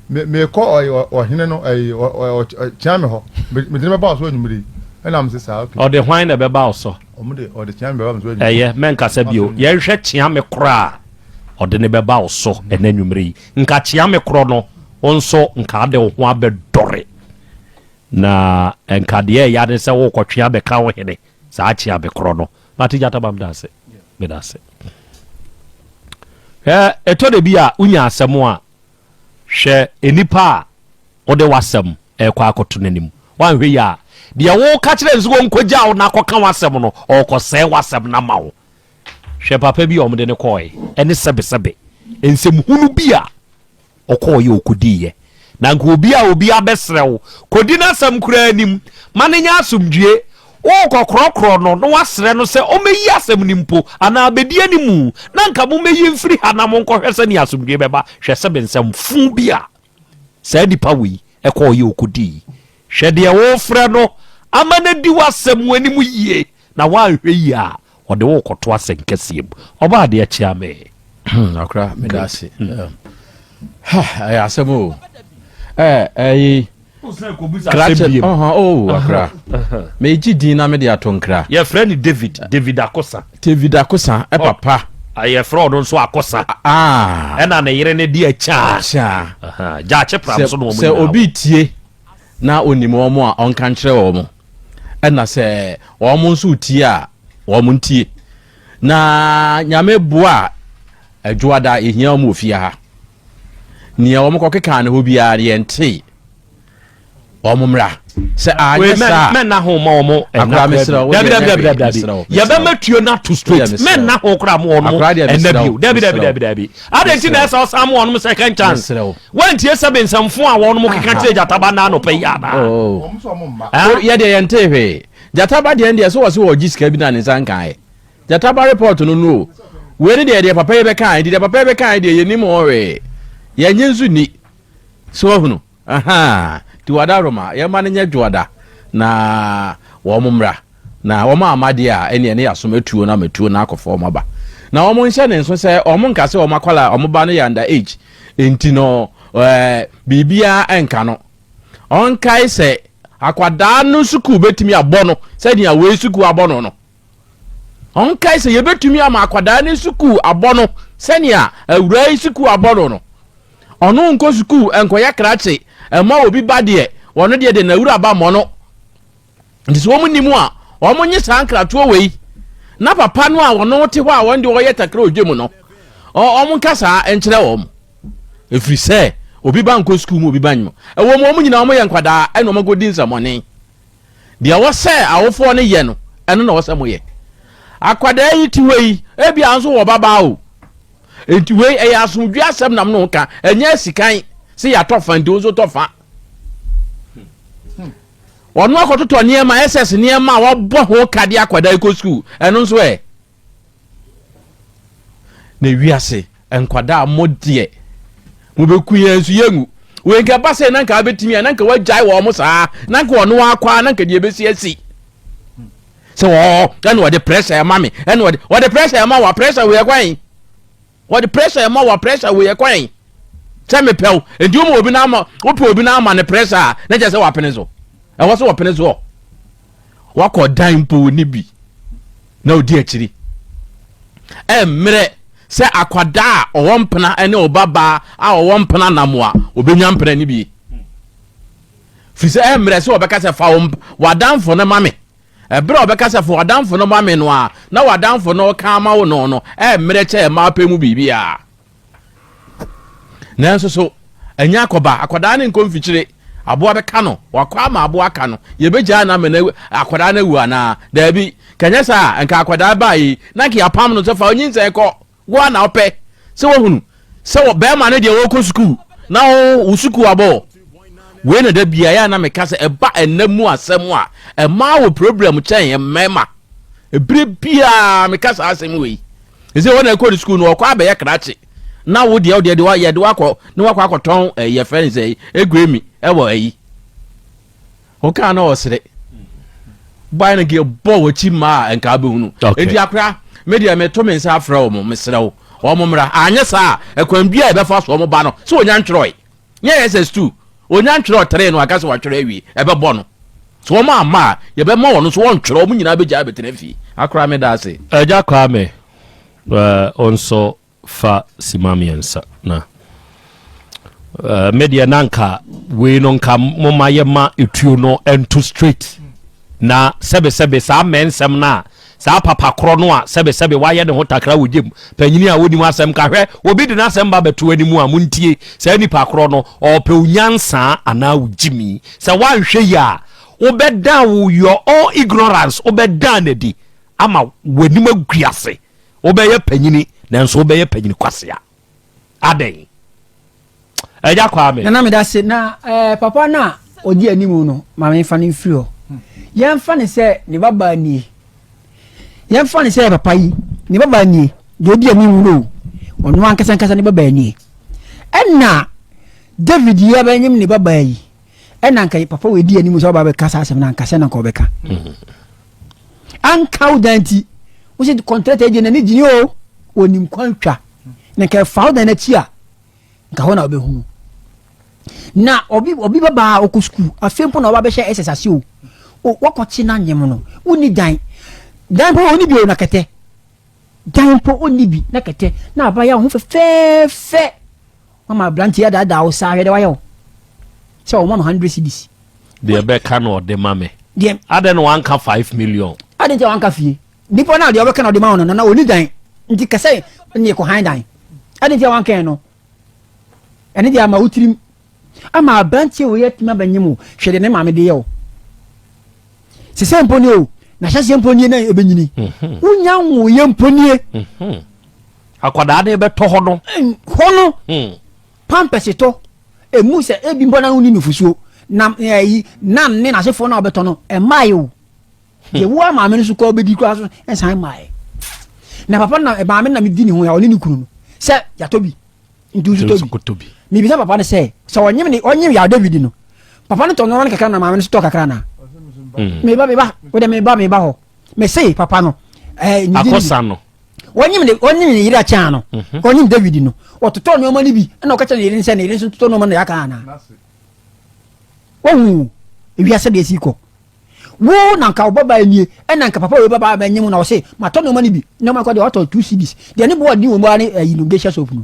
me mekɔ ɔhene no ayi ɔkyea me hɔ mede no bɛba ɔso anwummere yi ɛna mese saa okay ɔde hwan na ɛbɛba ɔsɔ ɔmo de ɔde kyea me bɛba me so anwummere ɛyɛ mɛnkasa bio yɛnhwɛ kyea me koraa ɔde ne bɛba ɔso ɛna anwummere yi nka kyea me korɔ no Wo nso nka ade wo ho abɛdɔre, na nka deɛ ɛya ne sɛ worekɔtwe abɛka wo hene saa kye abekorɔ no. Mate Gyataba meda ase, meda ase. Hwɛ, ɛtɔ da bi a wonya asɛm a, hwɛ nnipa a wode w'asɛm ɛrekɔ akɔto n'anim. Woanhwɛ yi a, deɛ woka kyerɛ no sɛ wɔnkɔgya wo na akɔka w'asɛm no, ɔrekɔsɛe w'asɛm no ama wo. Hwɛ papa bi a wɔde no kɔɔe, ɛne sɛbesɛbe nsɛmhunu bi a ɔkɔeɛ ɔkɔdiiɛ. Na nka obi a obi abɛsrɛ wo, kɔdi n'asɛm koraa anim ma no nyɛ asomdwie. Worekɔkorɔkorɔ no na woasrɛ no sɛ ɔmmɛyi asɛm no mpo anaa bɛdi animu na nka mommɛyi mfiri ha na monkɔhwɛ sɛdeɛ asomdwie bɛba. Hwɛ sɛ bensɛm fuu bi a saa nipa wei kɔeɛ ɔkɔdii. Hwɛ deɛ worefrɛ no ama no adi w'asɛm anim yie na woanhwɛ yie a, ɔde wo rekɔto asɛnkɛseɛ mu. Ɔbaa adeɛ kyea me. Hmm, akora meda ase. Hmm. Ha, ɛyɛ asɛm o. Ɛɛ, ɛyi. Krakye, ɔhɔn, o akora. Megye din na mede ato nkra. Yɛfrɛ no David, David Akosa. David Akosa, ɛ papa. Yɛfrɛ ɔno nso Akosa. Ah. Ɛna ne yere ne de Akyaa. Akyaa. Gyaakye pram so na wɔn nyinaa. Sɛ obi tie na onim wɔn a ɔnka nkyerɛ wɔn. Ɛna sɛ wɔn nso tie a wɔn ntie. Na Nyame boa a Adwoada yɛhia wɔn wɔ fie ha. Nea wɔn kɔkekaa ne hɔ biara no yɛntee. Wɔn mmra. Sɛ anyɛ saa a. Mɛnna ho ma wɔn ɛnna koraa bi. Dabi dabi dabi dabi dabi. Yɛbɛma tuo no ato straight. Mɛnna ho koraa ma wɔn ɛnna bio. Dabi dabi dabi dabi. Adɛn nti na ɛsɛ ɔsan ma wɔn second chance? Wɔntie sɛ bensɛmfo a wɔn keka kyerɛ gyataba na anɔpa yi anaa? Oh. Yɛ deɛ yɛntee hwee. Gyataba deɛ deɛ sɛ wɔ se wɔgye sika bi na ne nsa nkaeɛ. Gyataba report no no o. Wei ne deɛ deɛ papa yi bɛkaeɛ nti deɛ papa yi bɛkaeɛ deɛ yɛnim ho hwee. Yɛnye nso nni. So wahunu? Ahaa, nti wadaroma, yɛmma no nyɛ dwoada na wɔn mmra. Na wɔn amma deɛ a, ɛnneɛ ne yɛasom atuo no ama tuo no akɔfa wɔn aba. Na wɔn nhyɛ ne nso sɛ wɔn nka sɛ wɔn akwadaa, wɔn ba no yɛ under age, nti no ɛɛ biribiara nka no. Ɔnkae sɛ akwadaa no sukuu bɛtumi abɔ no sɛdeɛ wei sukuu abɔ no no. Ɔnkae sɛ yɛbɛtumi ama akwadaa no sukuu abɔ no sɛnea awuraa yi sukuu abɔ no no. Ɔno nkɔ sukuu nkɔyɛ krakye mma obi ba deɛ, ɔno deɛ deɛ n'awura ba mmɔ no. Nti sɛ wɔn nni mu a, wɔn nye saa nkratoɔ wei. Na papa no a ɔno te hɔ a wɔn deɛ ɔyɛ takra odwa mu no, wɔn nka saa nkyerɛ wɔn. Ɛfiri sɛ obi ba nkɔ sukuu mu obi ba nyim. Ɛwɔ mu wɔn nyinaa wɔn yɛ nkwadaa ɛna wɔn akɔdi nsɛmɔne. Deɛ ɛwɔ sɛ awofoɔ no yɛ no, ɛno na ɛwɔ sɛ moyɛ. Akwadaa yi te hɔ yi, ebia nso wɔ babaa o. Enti wei ɛyɛ asomdwe asɛm nam no ka, ɛnyɛ asikan sɛ yɛatɔ fa nti wo nso tɔ fa. Ɔno akɔtotɔ nneɛma, SS nneɛma a wabɔ ho ka de akwadaa yi kɔ sukuu, ɛno nso ɛ. Na wiase nkwadaa mo deɛ mobɛku yɛn nso yɛngu wei nka ɛba sɛ na nka wobɛtumi a na nka wagyae wɔn mo saa na nka ɔno akɔ a na nka deɛ ɛbɛsi asi sɛ wɔɔ ɛna wɔde pressure ɛma me ɛna wɔde wɔde pressure ɛma wa pressure wei ɛkwan Wɔde pressure ɛma wa pressure wei ɛkwan sɛ mepɛ wo nti woma obi na ama wopɛ obi na ama ne pressure a na kyerɛ sɛ wapene so ɛwɔ sɛ wɔpene soɔ wakɔ dan mpo ne bi na odi akyiri ɛmmerɛ sɛ akwadaa a ɔwɔ mpena ne ɔbabaa a ɔwɔ mpena nam a obɛnya mpena ne bi firi sɛ ɛmmerɛ sɛ wɔbɛka sɛ fa w'adamfo no ma me Ɛberɛ a ɔbɛka sɛ, Fa w'adamfo no ma me no a, na w'adamfo no reka ama wo no no, ɛmmerɛ kyɛ mmaa pɛ mu biribiara. Nanso so ɛnyɛ akɔba, akwadaa no nkɔ mfikyire, aboa bɛka no, wakɔ ama aboa aka no, yɛbɛgyaa no ama no akwadaa no awu anaa? Daabi, kanyɛ saa a, nka akwadaa baa yi, na nka yɛapam no sɛ fa onyinsɛn kɔ. Wo ara na wopɛ sɛ woahunu sɛ wɔ bɛrima no deɛ wɔrekɔ sukuu na wo wo sukuu abɔ wɔ. Wei na da biara yɛ a na meka sɛ ɛba ɛnna mu asɛm a ɛmaa wɔ problem kyɛn mmarima. Ebere biara meka saa asɛm wei. Ɛsɛ wɔn na ɛkɔ ne sukuu no wɔkɔ abɛyɛ krakye na wo deɛ wo deɛ de yɛde wakɔ ne wakɔ akɔtɔn ɛyɛ fɛn sɛ eguemi ɛwɔ ɛyi. Wokaa na ɔsere. Bae no nka yɛbɔ w'akyi mmaa a nka abɛhunu. Enti akora, me deɛ meto me nsa afrɛ wɔn, mesrɛ wo, wɔn mmra. Anyɛ saa a, ɛkwan bi a yɛbɛfa so wɔn ba no, sɛ wɔnya ntwerɛe. Nyɛ SS2, wɔnya ntwerɛ ɔtere no aka sɛ wɔatwerɛ awie, ɛbɛbɔ no. Sɛ wɔn amma a, yɛbɛma wɔn nso wɔntwerɛ, wɔn nyinaa bɛgyae abɛtena fie. Akora, meda ase. Agya Kwame, wo nso Fa sima miensa na eh, me deɛ na nka wei no nka moma yɛma etuo no nto straight na sɛbesɛbe saa mmɛnsɛm no a saa papa korɔ no a sɛbesɛbe wayɛ ne ho takra wɔ gyem panyini a wɔnim asɛm ka hwɛ obi de n'asɛm ba bɛto anim a montie saa nipa korɔ no ɔpɛ wo nyansaa anaa wo gyimi sɛ woanhwɛ yi a wobɛdan wo your own ignorance wobɛdan n'adi ama w'anim agu ase Wobɛyɛ panyini nanso wobɛyɛ panyini kwasea. Adɛn? Agya Kwame. Nana meda se na eh, papa no a ɔdi anim no ma memfa no mfiri hɔ. Yɛmfa no sɛ ne babaa nie. Yɛmfa no sɛ papa yi ne babaa nie deɛ ɔdi anim no o ɔno ankasa ankasa ne babaa nie. Ɛna David yi abɛnyem ne babaa yi ɛna nka papa wɔ edi anim sɛ ɔba bɛka saa asɛm no anka sɛ na nka ɔbɛka. Anka wo dan nti wo sɛ kɔntrata agye n'ani gyini o onim kwan twa na nka ɛfa wo dan n'akyi a nka hɔ na wobɛhunu na obi obi babaa a ɔkɔ sukuu afei mpo na ɔba bɛhyɛ ss ase o wakɔkye no anyem no wonni dan dan mpo ɔnni bi o na kɛtɛ dan mpo ɔnni bi na kɛtɛ na abayɛ ho fɛfɛɛfɛ Mama aberante yi adaadaa wo saa hwɛ deɛ wayɛ wo sɛ ɔma no 100 cedis. Deɛ bɛka na ɔde ma me. Deɛ. Adɛn na wanka 5 million. Adɛn nti na wanka fie. Nipa no a deɛ ɔbɛka na ɔde ma wo no nana ɔni dan nti kɛsɛ ne kɔ han dan. Adɛn nti na wanka ɛno. Ɛne deɛ ama wo tirim. Ama aberanteɛ wei atumi abɛnyem wo hwɛ deɛ ne maame de yɛ wo. Sesɛ mpo nie o, n'ahyɛseɛ mpo nie na ɛbɛnyini. Mhm. Wonya nwoyɛ mpo nie. Mhm. Akwadaa no bɛtɔ hɔ no. Hɔ no, hmm. pampɛs tɔ, ɛmu sɛ ebi mpo na wonni nufusuo, na ɛyi nan ne n'asefoɔ no a wɔbɛtɔ no, ɛmmaeɛ o. Hmm. Deɛ wo a maame no so kɔ bɛdi koraa so ɛnsan mmaeɛ. Na papa na maame na medi ne ho ya ɔne ne kunu no sɛ yɛatɔ bi. nti nso tɔ bi mebisa papa no sɛ sɛ ɔnyem ne ɔnyem yaw david no papa no tɔ nneɛma no kakra na maame no so tɔ kakra na hmm. meba meba wode meba meba hɔ mese papa no eh, akɔsa no ɔnyem ne ɔnyem ne yere akyɛn no mhm. ɔnyem david no ɔtotɔ nneɛma no bi ɛna ɔka kyerɛ ne yere sɛ ne yere nso totɔ nneɛma no yɛaka ana wahu ewiase deɛ si kɔ Wo na nka wo babaa nie, ɛna nka papa wei babaa bɛnye mu na ɔse matɔ nneɛma no bi, nneɛma kɔ deɛ ɔtɔ two cedis, deɛ ne boɔ den wɔ mu ara ne ɛyi no geisha soap no,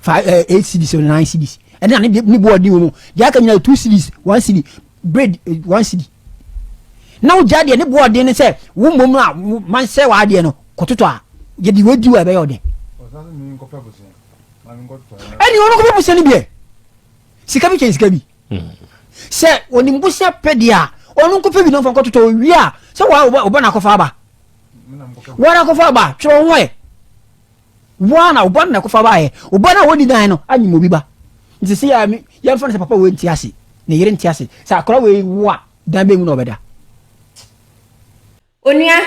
fa ɛɛ eight cedis or nine cedis, ɛna ne ne boɔ den wɔ mu, deɛ aka nyinaa two cedis, one cedi, bread eh, one cedi. Na wogya deɛ ne boɔ den ne sɛ wo mmom a mansɛ w'adeɛ no kɔtotɔ a yɛde wadi wɔ ɛbɛyɛ ɔdɛ. Ɛne ɔno kɔpɛ bosea no bi ɛ, sika bi kyɛn sika bi. Sɛ onim bosea pɛ deɛ a, ɔno nkɔpɛ bi na ɔmfa nkɔtotɔ owie a, sɛ wa ɔba na akɔfa aba. Wa na akɔfa aba, twerɛ ho ɛ. Wa na ɔba na akɔfa aba ɛ. Ɔba na wɔdi dan no anyim obi ba. Nti sɛ yɛ yɛmfa no sɛ papa wei nte ase, ne yere nte ase. Sɛ akora wei wo a, dan bɛn mu na ɔbɛda? Onua,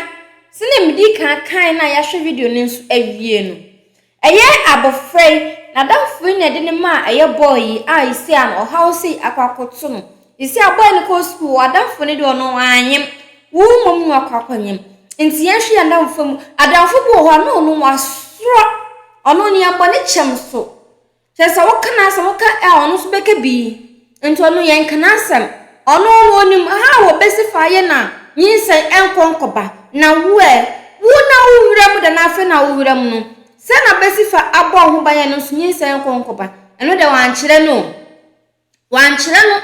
sɛnea midii kan kae na yɛahwɛ video no nso awie no, ɛyɛ abofra yi, n'adamfo yi na ɛde no maa ɛyɛ bɔɔl yi a seesei a no ɔhaw sei akɔ akɔto no. Seesei a bɔɔl no kɔɔ sukuu, w'adamfo no deɛ ɔno wanyem, wo mmom na wakɔ akɔnyem. Nti yɛnhwɛ yɛn adamfo mu. Adamfo bi wɔ hɔ a na ɔno wasorɔ, ɔno no yɛmmɔ ne kyɛm so. Kyerɛ sɛ woka n'asɛm woka a ɔno nso bɛka bi nti ɔno yɛnka n'asɛm ɔno no ɔnim how a ɔbɛsi fa ayɛ na nyinsɛn ɛnkɔ nkɔba na wo ɛ wo na wo wura mu da na afei na wo wura mu no sɛ na bɛsi fa abɔ wo ho ban ɛno nso nyinsɛn nkɔ nkɔba ɛno deɛ wankyerɛ no o. Wankyerɛ no,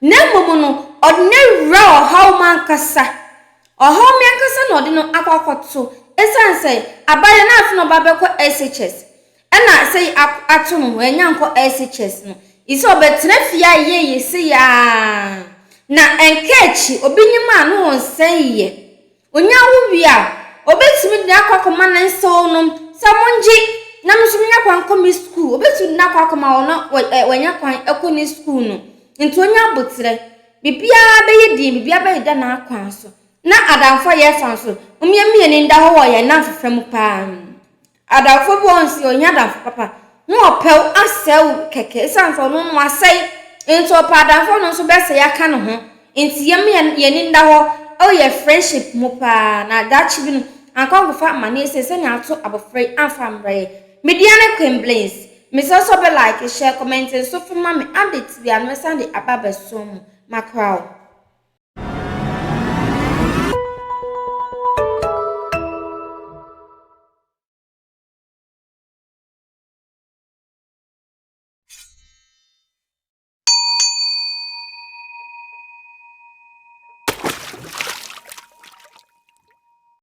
na mmom no, ɔde no awura ɔhaw mu ankasa. Ɔhaw mu ankasa na ɔde no akɔ akɔto. Esiane sɛ abayewa no afei na ɔba bɛkɔ SHS, ɛna sɛ ato no, wanya nkɔ SHS no, sɛ ɔbɛtena fie a yeye sei ara. Na ɛnka akyi, obi nyim a na ɔnsɛn yɛ. Onya wo wie a, obetumi de no akɔ akɔma ne nsewnom sɛ mongye na me nso menya kwan kɔ me sukuu. Obetumi de no akɔ akɔma wɔn na wanya kwan akɔ ne sukuu no. Nti onya aboterɛ. Biribiara bɛyɛ din, biribiara bɛyɛ da n'akwan so. Na adamfo a yɛfa nso, mmiamia ani nda hɔ wɔ yɛn nnamfofa mu paa. Adamfo bi wɔ hɔ nso ɔnyɛ adamfo papa na ɔpɛ wo asɛe wo kɛkɛ esiane sɛ ɔno no wasɛe nti ɔpɛ adamfo no nso bɛsɛe aka ne ho nti yɛn yɛn yɛn ani nda hɔ ɛwɔ yɛ friendship mu paa na daakye bi no ankɔ ankɔfa amaneɛ sei sɛnea ato abɔfra yi amfa ammrɛ yɛ media ne Queen Blaze mesrɛ sɛ ɔbɛ like share comment nso fa ma me update biara no mɛsan de aba abɛso mu makra wo.